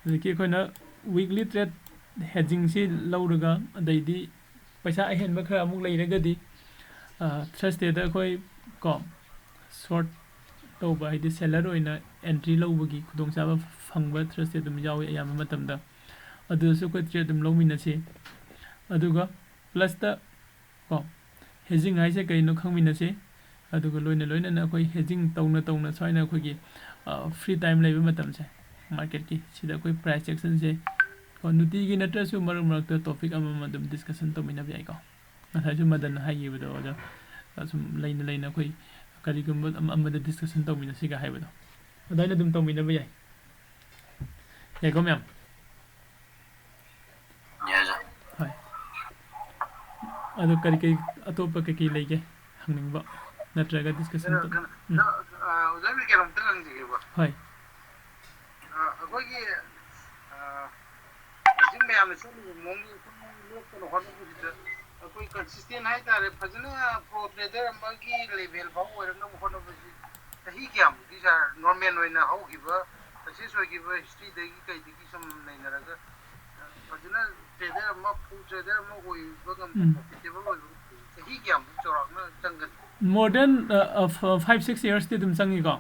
ꯍꯧꯖꯤꯛꯀꯤ ꯑꯩꯈꯣꯏꯅ ꯋꯤꯛꯂꯤ ꯇ꯭ꯔꯦꯠ ꯍꯦꯖꯤꯡꯁꯤ ꯂꯧꯔꯒ, ꯑꯗꯩꯗꯤ ꯄꯩꯁꯥ ꯑꯍꯦꯟꯕ ꯈꯔ ꯑꯃꯨꯛ ꯂꯩꯔꯒꯗꯤ, ꯊꯔꯁꯗꯦꯗ ꯑꯩꯈꯣꯏ ꯀꯣ ꯁꯣꯔꯠ ꯇꯧꯕ, ꯍꯥꯏꯗꯤ ꯁꯦꯂꯔ ꯑꯣꯏꯅ ꯑꯦꯟꯇ꯭ꯔꯤ ꯂꯧꯕꯒꯤ ꯈꯨꯗꯣꯡꯆꯥꯕ ꯐꯪꯕ ꯊꯔꯁꯗꯦ ꯑꯗꯨꯝ ꯌꯥꯎꯏ ꯑꯌꯥꯝꯕ ꯃꯇꯝꯗ꯫ ꯑꯗꯨꯗꯁꯨ ꯑꯩꯈꯣꯏ ꯇ꯭ꯔꯦꯠ ꯑꯗꯨꯝ ꯂꯧꯃꯤꯟꯅꯁꯤ꯫ ꯑꯗꯨꯒ ꯄ꯭ꯂꯁꯇ ꯀꯣ ꯍꯦꯖꯤꯡ ꯍꯥꯏꯁꯦ ꯀꯩꯅꯣ ꯈꯪꯃꯤꯟꯅꯁꯤ꯫ ꯑꯗꯨꯒ ꯂꯣꯏꯅ ꯂꯣꯏꯅꯅ ꯑꯩꯈꯣꯏ ꯍꯦꯖꯤꯡ ꯇꯧꯅ ꯇꯧꯅ ꯁꯨꯃꯥꯏꯅ ꯑꯩꯈꯣꯏꯒꯤ ꯐ꯭ꯔꯤ ꯇꯥꯏꯝ ꯂꯩꯕ ꯃꯇꯝꯁꯦ, ꯃꯥꯔꯀꯦꯠꯀꯤ ꯁꯤꯗ ꯑꯩꯈꯣꯏ ꯄ꯭ꯔꯥꯏꯁ ꯑꯦꯛꯁꯟꯁꯦ ꯀꯣ ꯅꯨꯡꯇꯤꯒꯤ ꯅꯠꯇ꯭ꯔꯁꯨ ꯃꯔꯛ ꯃꯔꯛꯇ ꯇꯣꯄꯤꯛ ꯑꯃꯃꯝ ꯑꯗꯨꯝ ꯗꯤꯁꯀꯁꯟ ꯇꯧꯃꯤꯟꯅꯕ ꯌꯥꯏꯀꯣ꯫ ꯉꯁꯥꯏꯁꯨ ꯃꯗꯟꯅ ꯍꯥꯏꯈꯤꯕꯗꯣ ꯑꯣꯖꯥ, ꯑꯁꯨꯝ ꯂꯩꯅ ꯂꯩꯅ ꯑꯩꯈꯣꯏ ꯀꯔꯤꯒꯨꯝꯕ ꯑꯃ ꯑꯃꯗ ꯗꯤꯁꯀꯁꯟ ꯇꯧꯃꯤꯟꯅꯁꯤꯒ ꯍꯥꯏꯕꯗꯣ, ꯑꯗꯨꯃꯥꯏꯅ ꯑꯗꯨꯝ ꯇꯧꯃꯤꯟꯅꯕ ꯌꯥꯏ꯫ ꯌꯥꯏꯀꯣ ꯃꯌꯥꯝ? ꯌꯥꯏ, ꯑꯣꯖꯥ꯫ ꯍꯣꯏ꯫ ꯑꯗꯣ ꯀꯔꯤ ꯀꯔꯤ ꯑꯇꯣꯞꯄ ꯀꯩꯀꯩ ꯂꯩꯒꯦ ꯍꯪꯅꯤꯡꯕ ꯅꯠꯇ꯭ꯔꯒ ꯗꯤꯁꯀꯁꯟ? ꯀꯩꯅꯣ, ꯀꯩꯅꯣ, ꯎꯝ꯫ ꯑ, ꯑꯣꯖꯥ, ꯑꯩ ꯀꯩꯅꯣꯝꯇ ꯍꯪꯖꯒꯦꯕ꯫ ꯍꯣꯏ꯫ ꯑ, ꯑꯩꯈꯣꯏꯒꯤ, ꯑ, ꯍꯧꯖꯤꯛ ꯃꯌꯥꯝꯅ ꯆꯠꯂꯤꯕ ꯃꯑꯣꯡꯗ ꯁꯨꯝ ꯂꯦꯞꯇꯅ ꯍꯣꯠꯅꯕꯁꯤꯗ ꯑꯩꯈꯣꯏ ꯀꯟꯁꯤꯁꯇꯦꯟ ꯍꯥꯏꯇꯥꯔꯦ, ꯐꯖꯅ ꯄ꯭ꯔꯣ ꯇ꯭ꯔꯦꯗꯔ ꯑꯃꯒꯤ ꯂꯦꯚꯦꯜ ꯐꯥꯎ ꯑꯣꯏꯔꯛꯅꯕ ꯍꯣꯠꯅꯕꯁꯤ ꯆꯍꯤ ꯀꯌꯥꯃꯨꯛꯇꯤ, ꯁꯥꯔ, ꯅꯣꯔꯃꯦꯜ ꯑꯣꯏꯅ ꯍꯧꯈꯤꯕ, ꯁꯛꯁꯦꯁ ꯑꯣꯏꯈꯤꯕ ꯍꯤꯁꯇ꯭ꯔꯤꯗꯒꯤ ꯀꯩꯗꯒꯤ ꯁꯨꯝ ꯅꯩꯅꯔꯒ, ꯑ, ꯐꯖꯅ ꯇ꯭ꯔꯦꯗꯔ ꯑꯃ, ꯐꯨꯜ ꯇ꯭ꯔꯦꯗꯔ ꯑꯃ ꯑꯣꯏꯕ ꯉꯝꯕ, ꯎꯝ꯫ ꯄ꯭ꯔꯣꯐꯤꯇꯦꯕꯜ ꯑꯣꯏꯕ ꯆꯍꯤ ꯀꯌꯥꯃꯨꯛ ꯆꯥꯎꯔꯥꯛꯅ ꯆꯪꯒꯅꯤ? More than, ꯑ, ꯑ, ꯐ-, five, six yearsꯇꯤ ꯑꯗꯨꯝ ꯆꯪꯉꯤꯀꯣ꯫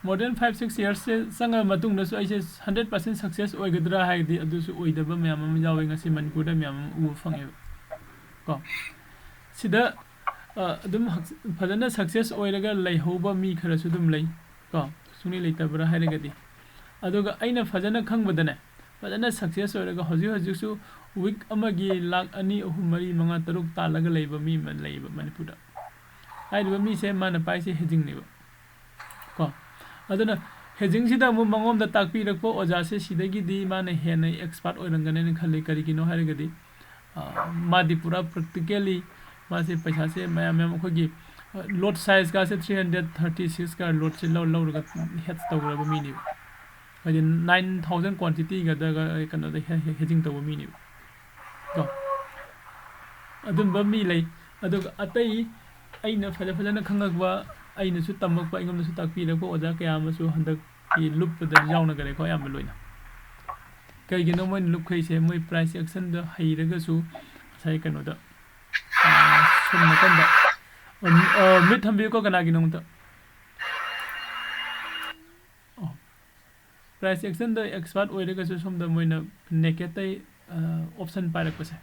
More than five, six yearsꯁꯦ ꯆꯪꯉꯕ ꯃꯇꯨꯡꯗꯁꯨ ꯑꯩꯁꯦ hundred percent success ꯑꯣꯏꯒꯗ꯭ꯔꯥ ꯍꯥꯏꯔꯗꯤ ꯑꯗꯨꯁꯨ ꯑꯣꯏꯗꯕ ꯃꯌꯥꯝ ꯑꯃ ꯌꯥꯎꯋꯦ, ꯉꯁꯤ ꯃꯅꯤꯄꯨꯔꯗ ꯃꯌꯥꯝ ꯑꯃ ꯎꯕ ꯐꯪꯉꯦꯕ ꯀꯣ꯫ ꯁꯤꯗ, ꯑ, ꯑꯗꯨꯝ ꯍꯛ-, ꯐꯖꯅ success ꯑꯣꯏꯔꯒ ꯂꯩꯍꯧꯕ ꯃꯤ ꯈꯔꯁꯨ ꯑꯗꯨꯝ ꯂꯩ ꯀꯣ, ꯁꯨꯡꯂꯩ ꯂꯩꯇꯕ꯭ꯔꯥ ꯍꯥꯏꯔꯒꯗꯤ꯫ ꯑꯗꯨꯒ ꯑꯩꯅ ꯐꯖꯅ ꯈꯪꯕꯗꯅꯦ, ꯐꯖꯅ success ꯑꯣꯏꯔꯒ ꯍꯧꯖꯤꯛ ꯍꯧꯖꯤꯛꯁꯨ ꯋꯤꯛ ꯑꯃꯒꯤ ꯂꯥꯛ ꯑꯅꯤ, ꯑꯍꯨꯝ, ꯃꯔꯤ, ꯃꯉꯥ, ꯇꯔꯨꯛ ꯇꯥꯜꯂꯒ ꯂꯩꯕ ꯃꯤ ꯑꯃ ꯂꯩꯌꯦꯕ ꯃꯅꯤꯄꯨꯔꯗ꯫ ꯍꯥꯏꯔꯤꯕ ꯃꯤꯁꯦ ꯃꯥꯅ ꯄꯥꯏꯁꯦ ꯍꯦꯖꯤꯡꯅꯦꯕ ꯀꯣ꯫ ꯑꯗꯨꯅ ꯍꯦꯖꯤꯡꯁꯤꯗ ꯑꯃꯨꯛ ꯃꯉꯣꯟꯗ ꯇꯥꯛꯄꯤꯔꯛꯄ ꯑꯣꯖꯥꯁꯦ ꯁꯤꯗꯒꯤꯗꯤ ꯃꯥꯅ ꯍꯦꯟꯅ expert ꯑꯣꯏꯔꯝꯒꯅꯦꯅ ꯈꯜꯂꯤ꯫ ꯀꯔꯤꯒꯤꯅꯣ ꯍꯥꯏꯔꯒꯗꯤ, ꯑ, ꯃꯥꯗꯤ ꯄꯨꯔꯥ practically ꯃꯥꯁꯦ ꯄꯩꯁꯥꯁꯦ ꯃꯌꯥꯝ ꯃꯌꯥꯝ ꯑꯩꯈꯣꯏꯒꯤ, ꯑ, lot sizeꯀꯥꯁꯦ three hundred thirty sixꯀ lotꯁꯦ ꯂꯧ-, ꯂꯧꯔꯒ hedge ꯇꯧꯈ꯭ꯔꯕ ꯃꯤꯅꯦꯕ꯫ ꯍꯥꯏꯗꯤ nine thousand quantityꯒꯗꯒ ꯀꯩꯅꯣꯗ ꯍꯦ-, ꯍꯦ-, hedging ꯇꯧꯕ ꯃꯤꯅꯦꯕ ꯀꯣ꯫ ꯑꯗꯨꯝꯕ ꯃꯤ ꯂꯩ꯫ ꯑꯗꯨꯒ ꯑꯇꯩ ꯑꯩꯅ ꯐꯖ ꯐꯖꯅ ꯈꯪꯉꯛꯄ, ꯑꯩꯅꯁꯨ ꯇꯝꯃꯛꯄ, ꯑꯩꯉꯣꯟꯗꯁꯨ ꯇꯥꯛꯄꯤꯔꯛꯄ ꯑꯣꯖꯥ ꯀꯌꯥ ꯑꯃꯁꯨ ꯍꯟꯗꯛ ꯂꯨꯞꯄꯗ ꯌꯥꯎꯅꯈ꯭ꯔꯦꯀꯣ ꯑꯌꯥꯝꯕ ꯂꯣꯏꯅ꯫ ꯀꯩꯒꯤꯅꯣ ꯃꯣꯏꯅ ꯂꯨꯞꯈꯩꯁꯦ? ꯃꯣꯏ price actionꯗ ꯍꯩꯔꯒꯁꯨ ꯉꯁꯥꯏ ꯀꯩꯅꯣꯗ, ꯑ, ꯁꯣꯝ ꯅꯥꯀꯟꯗ, ꯑ, ꯃꯤꯠ ꯊꯝꯕꯤꯌꯨꯀꯣ ꯀꯅꯥꯒꯤꯅꯣ ꯑꯝꯇ꯫ ꯑꯣ꯫ Price actionꯗ expert ꯑꯣꯏꯔꯒꯁꯨ ꯁꯣꯝꯗ ꯃꯣꯏꯅ nakedꯇꯩ, ꯑ, option ꯄꯥꯏꯔꯛꯄꯁꯦ,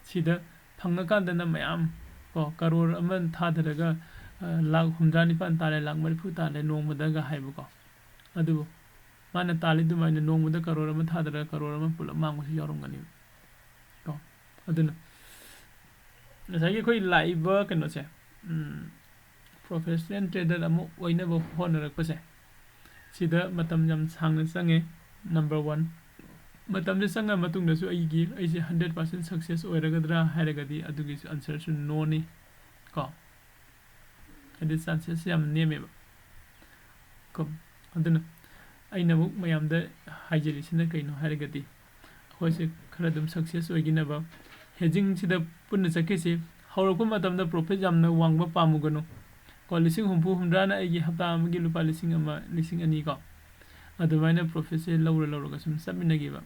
ꯁꯤꯗ ꯐꯪꯉꯀꯥꯟꯗꯅ ꯃꯌꯥꯝ ꯀꯣ, ꯀꯔꯣꯔ ꯑꯃ ꯊꯥꯗꯔꯒ, ꯑ, ꯂꯥꯛ ꯍꯨꯝꯗ꯭ꯔꯥ ꯅꯤꯄꯥꯟ ꯇꯥꯜꯂꯦ, ꯂꯥꯛ ꯃꯔꯤꯐꯨ ꯇꯥꯜꯂꯦ ꯅꯣꯡꯃꯗꯒ ꯍꯥꯏꯕꯀꯣ꯫ ꯑꯗꯨꯕꯨ ꯃꯥꯅ ꯇꯥꯜꯂꯤ ꯑꯗꯨꯃꯥꯏꯅ ꯅꯣꯡꯃꯗ ꯀꯔꯣꯔ ꯑꯃ ꯊꯥꯗꯔꯒ ꯀꯔꯣꯔ ꯑꯃ ꯄꯨꯂꯞ ꯃꯥꯡꯕꯁꯨ ꯌꯥꯎꯔꯝꯒꯅꯤ ꯀꯣ꯫ ꯑꯗꯨꯅ ꯉꯁꯥꯏꯒꯤ ꯑꯩꯈꯣꯏ ꯂꯥꯛꯏꯕ ꯀꯩꯅꯣꯁꯦ, ꯎꯝ, professional trader ꯑꯃ ꯑꯣꯏꯅꯕ ꯍꯣꯠꯅꯔꯛꯄꯁꯦ, ꯁꯤꯗ ꯃꯇꯝ ꯌꯥꯝ ꯁꯥꯡꯅ ꯆꯪꯉꯦ, number one꯫ ꯃꯇꯝꯁꯦ ꯆꯪꯉ ꯃꯇꯨꯡꯗꯁꯨ ꯑꯩꯒꯤ, ꯑꯩꯁꯦ hundred percent success ꯑꯣꯏꯔꯒꯗ꯭ꯔꯥ ꯍꯥꯏꯔꯒꯗꯤ ꯑꯗꯨꯒꯤꯁꯨ answerꯁꯨ noꯅꯤ ꯀꯣ꯫ ꯍꯥꯏꯗꯤ chances ꯌꯥꯝ ꯅꯦꯝꯃꯦꯕ ꯀꯣ꯫ ꯑꯗꯨꯅ ꯑꯩꯅ ꯑꯃꯨꯛ ꯃꯌꯥꯝꯗ ꯍꯥꯏꯖꯔꯤꯁꯤꯅ ꯀꯩꯅꯣ ꯍꯥꯏꯔꯒꯗꯤ, ꯑꯩꯈꯣꯏꯁꯦ ꯈꯔ ꯑꯗꯨꯝ success ꯑꯣꯏꯈꯤꯅꯕ hedgingꯁꯤꯗ ꯄꯨꯟꯅ ꯆꯠꯈꯤꯁꯤ꯫ ꯍꯧꯔꯛꯄ ꯃꯇꯝꯗ profit ꯌꯥꯝꯅ ꯋꯥꯡꯕ ꯄꯥꯝꯃꯨꯒꯅꯨ ꯀꯣ꯫ ꯂꯤꯁꯤꯡ ꯍꯨꯝꯐꯨ ꯍꯨꯝꯗ꯭ꯔꯥꯅ ꯑꯩꯒꯤ ꯍꯞꯇꯥ ꯑꯃꯒꯤ ꯂꯨꯄꯥ ꯂꯤꯁꯤꯡ ꯑꯃ, ꯂꯤꯁꯤꯡ ꯑꯅꯤ ꯀꯣ, ꯑꯗꯨꯃꯥꯏꯅ profitꯁꯦ ꯂꯧꯔ ꯂꯧꯔꯒ ꯁꯨꯝ ꯆꯠꯃꯤꯟꯅꯈꯤꯕ꯫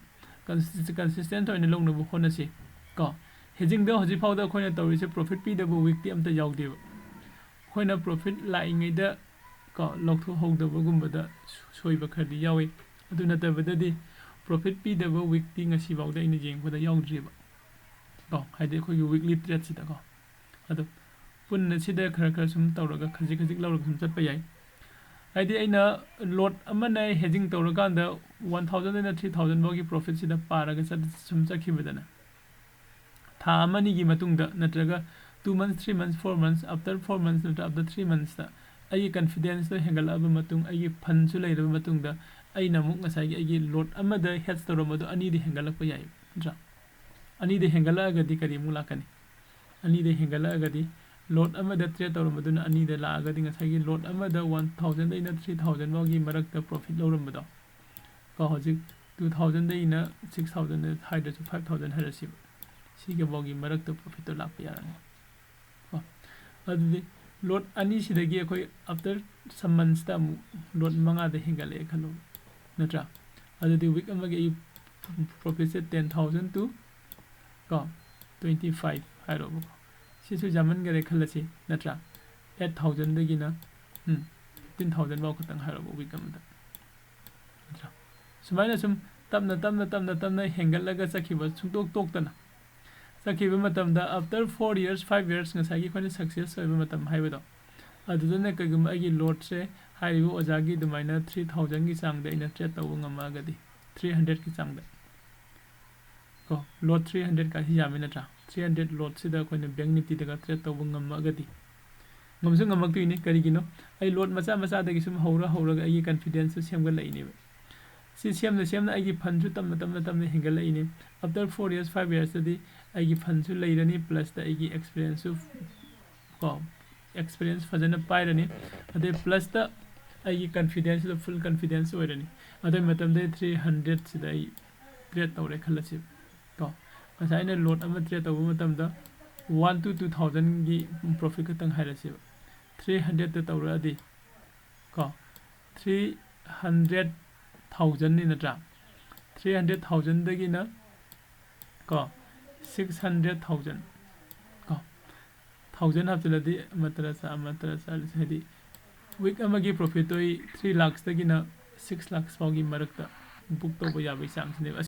Consist-, consistent ꯑꯣꯏꯅ ꯂꯧꯅꯕ ꯍꯣꯠꯅꯁꯤ ꯀꯣ꯫ Hedgingꯗ ꯍꯧꯖꯤꯛ ꯐꯥꯎꯗ ꯑꯩꯈꯣꯏꯅ ꯇꯧꯔꯤꯁꯦ profit ꯄꯤꯗꯕ weekꯇꯤ ꯑꯝꯇ ꯌꯥꯎꯗꯦꯕ꯫ ꯑꯩꯈꯣꯏꯅ profit ꯂꯥꯛꯏꯉꯩꯗ ꯀꯣ, ꯂꯧꯊꯣꯛꯍꯧꯗꯕꯒꯨꯝꯕꯗ ꯁꯣꯏꯕ ꯈꯔꯗꯤ ꯌꯥꯎꯏ꯫ ꯑꯗꯨ ꯅꯠꯇꯕꯗꯗꯤ profit ꯄꯤꯗꯕ weekꯇꯤ ꯉꯁꯤꯐꯥꯎꯗ ꯑꯩꯅ ꯌꯦꯡꯕꯗ ꯌꯥꯎꯗ꯭ꯔꯤꯕ ꯀꯣ, ꯍꯥꯏꯗꯤ ꯑꯩꯈꯣꯏꯒꯤ weekly tradeꯁꯤꯗꯀꯣ꯫ ꯑꯗꯣ ꯄꯨꯟꯅ ꯁꯤꯗ ꯈꯔ ꯈꯔ ꯁꯨꯝ ꯇꯧꯔꯒ ꯈꯖꯤꯛ ꯈꯖꯤꯛ ꯂꯧꯔꯒ ꯁꯨꯝ ꯆꯠꯄ ꯌꯥꯏ꯫ ꯍꯥꯏꯗꯤ ꯑꯩꯅ lot ꯑꯃꯅ hedging ꯇꯧꯔꯀꯥꯟꯗ one thousandꯗꯩꯅ three thousand ꯐꯥꯎꯒꯤ profitꯁꯤꯗ ꯄꯥꯔꯒ ꯆꯠ-, ꯁꯨꯝ ꯆꯠꯈꯤꯕꯗꯅ, ꯊꯥ ꯑꯃ ꯑꯅꯤꯒꯤ ꯃꯇꯨꯡꯗ ꯅꯠꯇ꯭ꯔꯒ two months, three months, four months, after four months ꯅꯠꯇ꯭ꯔꯒ after three monthsꯇ ꯑꯩꯒꯤ confidenceꯇꯣ ꯍꯦꯟꯒꯠꯂꯛꯑꯕ ꯃꯇꯨꯡ, ꯑꯩꯒꯤ fundꯁꯨ ꯂꯩꯔꯕ ꯃꯇꯨꯡꯗ, ꯑꯩꯅ ꯑꯃꯨꯛ ꯉꯁꯥꯏꯒꯤ ꯑꯩꯒꯤ lot ꯑꯃꯗ hedge ꯇꯧꯔꯝꯕꯗꯣ ꯑꯅꯤꯗ ꯍꯦꯟꯒꯠꯂꯛꯄ ꯌꯥꯏ, ꯅꯠꯇ꯭ꯔꯥ? ꯑꯅꯤꯗ ꯍꯦꯟꯒꯠꯂꯛꯑꯒꯗꯤ ꯀꯔꯤꯃꯨꯛ ꯂꯥꯛꯀꯅꯤ? ꯑꯅꯤꯗ ꯍꯦꯟꯒꯠꯂꯛꯑꯒꯗꯤ lot ꯑꯃꯗ trade ꯇꯧꯔꯝꯕꯗꯨꯅ ꯑꯅꯤꯗ ꯂꯥꯛꯑꯒꯗꯤ ꯉꯁꯥꯏꯒꯤ lot ꯑꯃꯗ one thousandꯗꯩꯅ three thousand ꯐꯥꯎꯒꯤ ꯃꯔꯛꯇ profit ꯂꯧꯔꯝꯕꯗꯣ ꯀꯣ, ꯍꯧꯖꯤꯛ two thousandꯗꯩꯅ six thousand ꯍꯥꯏꯗ꯭ꯔꯁꯨ five thousand ꯍꯥꯏꯔꯁꯤꯕ, ꯁꯤꯒꯤ ꯐꯥꯎꯒꯤ ꯃꯔꯛꯇ profitꯇꯣ ꯂꯥꯛꯄ ꯌꯥꯔꯅꯤ ꯀꯣ꯫ ꯑꯗꯨꯗꯤ ꯂꯣꯠ ꯑꯅꯤꯁꯤꯗꯒꯤ ꯑꯩꯈꯣꯏ after some months ꯇ ꯑꯃꯨꯛ ꯂꯣꯠ ꯃꯉꯥꯗ ꯍꯦꯟꯒꯠꯂꯛꯑꯦ ꯈꯜꯂꯣ, ꯅꯠꯇ꯭ꯔꯥ? ꯑꯗꯨꯗꯤ ꯋꯤꯛ ꯑꯃꯒꯤ ꯑꯩ profit say ten thousand to ꯀꯣ twenty five ꯍꯥꯏꯔꯣꯕꯀꯣ, ꯁꯤꯁꯨ ꯌꯥꯝꯃꯟꯈꯔꯦ ꯈꯜꯂꯁꯤ, ꯅꯠꯇ꯭ꯔꯥ? Eight thousand ꯗꯒꯤꯅ ꯎꯝ fifteen thousand ꯐꯥꯎ ꯈꯛꯇꯪ ꯍꯥꯏꯔꯣꯕ ꯋꯤꯛ ꯑꯃꯗ, ꯅꯠꯇ꯭ꯔꯥ? ꯁꯨꯃꯥꯏꯅ ꯁꯨꯝ ꯇꯞꯅ ꯇꯞꯅ ꯇꯞꯅ ꯇꯞꯅ ꯍꯦꯟꯒꯠꯂꯒ ꯆꯠꯈꯤꯕ ꯁꯨꯡꯇꯣꯛ ꯇꯣꯛꯇꯅ ꯆꯠꯈꯤꯕ ꯃꯇꯝꯗ, after four years, five years, ꯉꯁꯥꯏꯒꯤ ꯑꯩꯈꯣꯏꯅ success ꯑꯣꯏꯕ ꯃꯇꯝ ꯍꯥꯏꯕꯗꯣ, ꯑꯗꯨꯗꯅ ꯀꯩꯒꯨꯝꯕ ꯑꯩꯒꯤ ꯂꯣꯠꯁꯦ ꯍꯥꯏꯔꯤꯕ ꯑꯣꯖꯥꯒꯤ ꯑꯗꯨꯃꯥꯏꯅ three thousand ꯒꯤ ꯆꯥꯡꯗ ꯑꯩꯅ ꯇ꯭ꯔꯦꯠ ꯇꯧꯕ ꯉꯝꯃꯛꯑꯒꯗꯤ, three hundred ꯀꯤ ꯆꯥꯡꯗ ꯀꯣ, ꯂꯣꯠ three hundred ꯀꯥꯁꯤ ꯌꯥꯝꯃꯤ ꯅꯠꯇ꯭ꯔꯥ? Three hundred ꯂꯣꯠꯁꯤꯗ ꯑꯩꯈꯣꯏꯅ ꯕꯦꯡ ꯅꯤꯐꯇꯤꯗꯒ ꯇ꯭ꯔꯦꯠ ꯇꯧꯕ ꯉꯝꯃꯛꯑꯒꯗꯤ, ꯉꯝꯁꯨ ꯉꯝꯃꯛꯇꯣꯏꯅꯤ꯫ ꯀꯔꯤꯒꯤꯅꯣ? ꯑꯩ ꯂꯣꯠ ꯃꯆꯥ ꯃꯆꯥꯗꯒꯤ ꯁꯨꯝ ꯍꯧꯔ ꯍꯧꯔꯒ ꯑꯩꯒꯤ ꯀꯟꯐꯤꯗꯦꯟꯁꯁꯨ ꯁꯦꯝꯒꯠꯂꯛꯏꯅꯦꯕ꯫ ꯁꯤ ꯁꯦꯝꯅ ꯁꯦꯝꯅ ꯑꯩꯒꯤ ꯐꯟꯁꯨ ꯇꯞꯅ ꯇꯞꯅ ꯇꯞꯅ ꯍꯦꯟꯒꯠꯂꯛꯏꯅꯦ꯫ After four years, five years ꯇꯗꯤ ꯑꯩꯒꯤ ꯐꯟꯁꯨ ꯂꯩꯔꯅꯤ, ꯄ꯭ꯂꯁꯇ ꯑꯩꯒꯤ ꯑꯦꯛꯁꯄꯤꯔꯤꯌꯦꯟꯁꯁꯨ ꯀꯣ, ꯑꯦꯛꯁꯄꯤꯔꯤꯌꯦꯟꯁ ꯐꯖꯅ ꯄꯥꯏꯔꯅꯤ꯫ ꯑꯗꯩ ꯄ꯭ꯂꯁꯇ ꯑꯩꯒꯤ ꯀꯟꯐꯤꯗꯦꯟꯁꯁꯤꯗ ꯐꯨꯜ ꯀꯟꯐꯤꯗꯦꯟꯁ ꯑꯣꯏꯔꯅꯤ꯫ ꯑꯗꯨꯒꯤ ꯃꯇꯝꯗ three hundred ꯁꯤꯗ ꯑꯩ ꯇ꯭ꯔꯦꯠ ꯇꯧꯔꯦ ꯈꯜꯂꯁꯤ ꯀꯣ꯫ ꯉꯁꯥꯏ ꯑꯩꯅ ꯂꯣꯠ ꯑꯃ ꯇ꯭ꯔꯦꯠ ꯇꯧꯕ ꯃꯇꯝꯗ one to two thousand ꯒꯤ profit ꯈꯛꯇꯪ ꯍꯥꯏꯔꯁꯦꯕ꯫ Three hundred ꯇ ꯇꯧꯔꯛꯑꯗꯤ ꯀꯣ, three hundred thousand ꯅꯤ ꯅꯠꯇ꯭ꯔꯥ? Three hundred thousand ꯗꯒꯤꯅ ꯀꯣ, six hundred thousand ꯀꯣ, thousand ꯍꯥꯞꯆꯤꯜꯂꯗꯤ ꯑꯃ ꯇꯔꯥ ꯆꯥ-, ꯑꯃ ꯇꯔꯥ ꯆꯥ-, ꯍꯥꯏꯗꯤ ꯋꯤꯛ ꯑꯃꯒꯤ profit ꯇꯣ ꯑꯩ three lakhs ꯇꯒꯤꯅ six lakhs ꯐꯥꯎꯒꯤ ꯃꯔꯛꯇ ꯕꯨꯛ ꯇꯧꯕ ꯌꯥꯕꯒꯤ ꯆꯥꯡꯁꯤꯅꯦꯕ꯫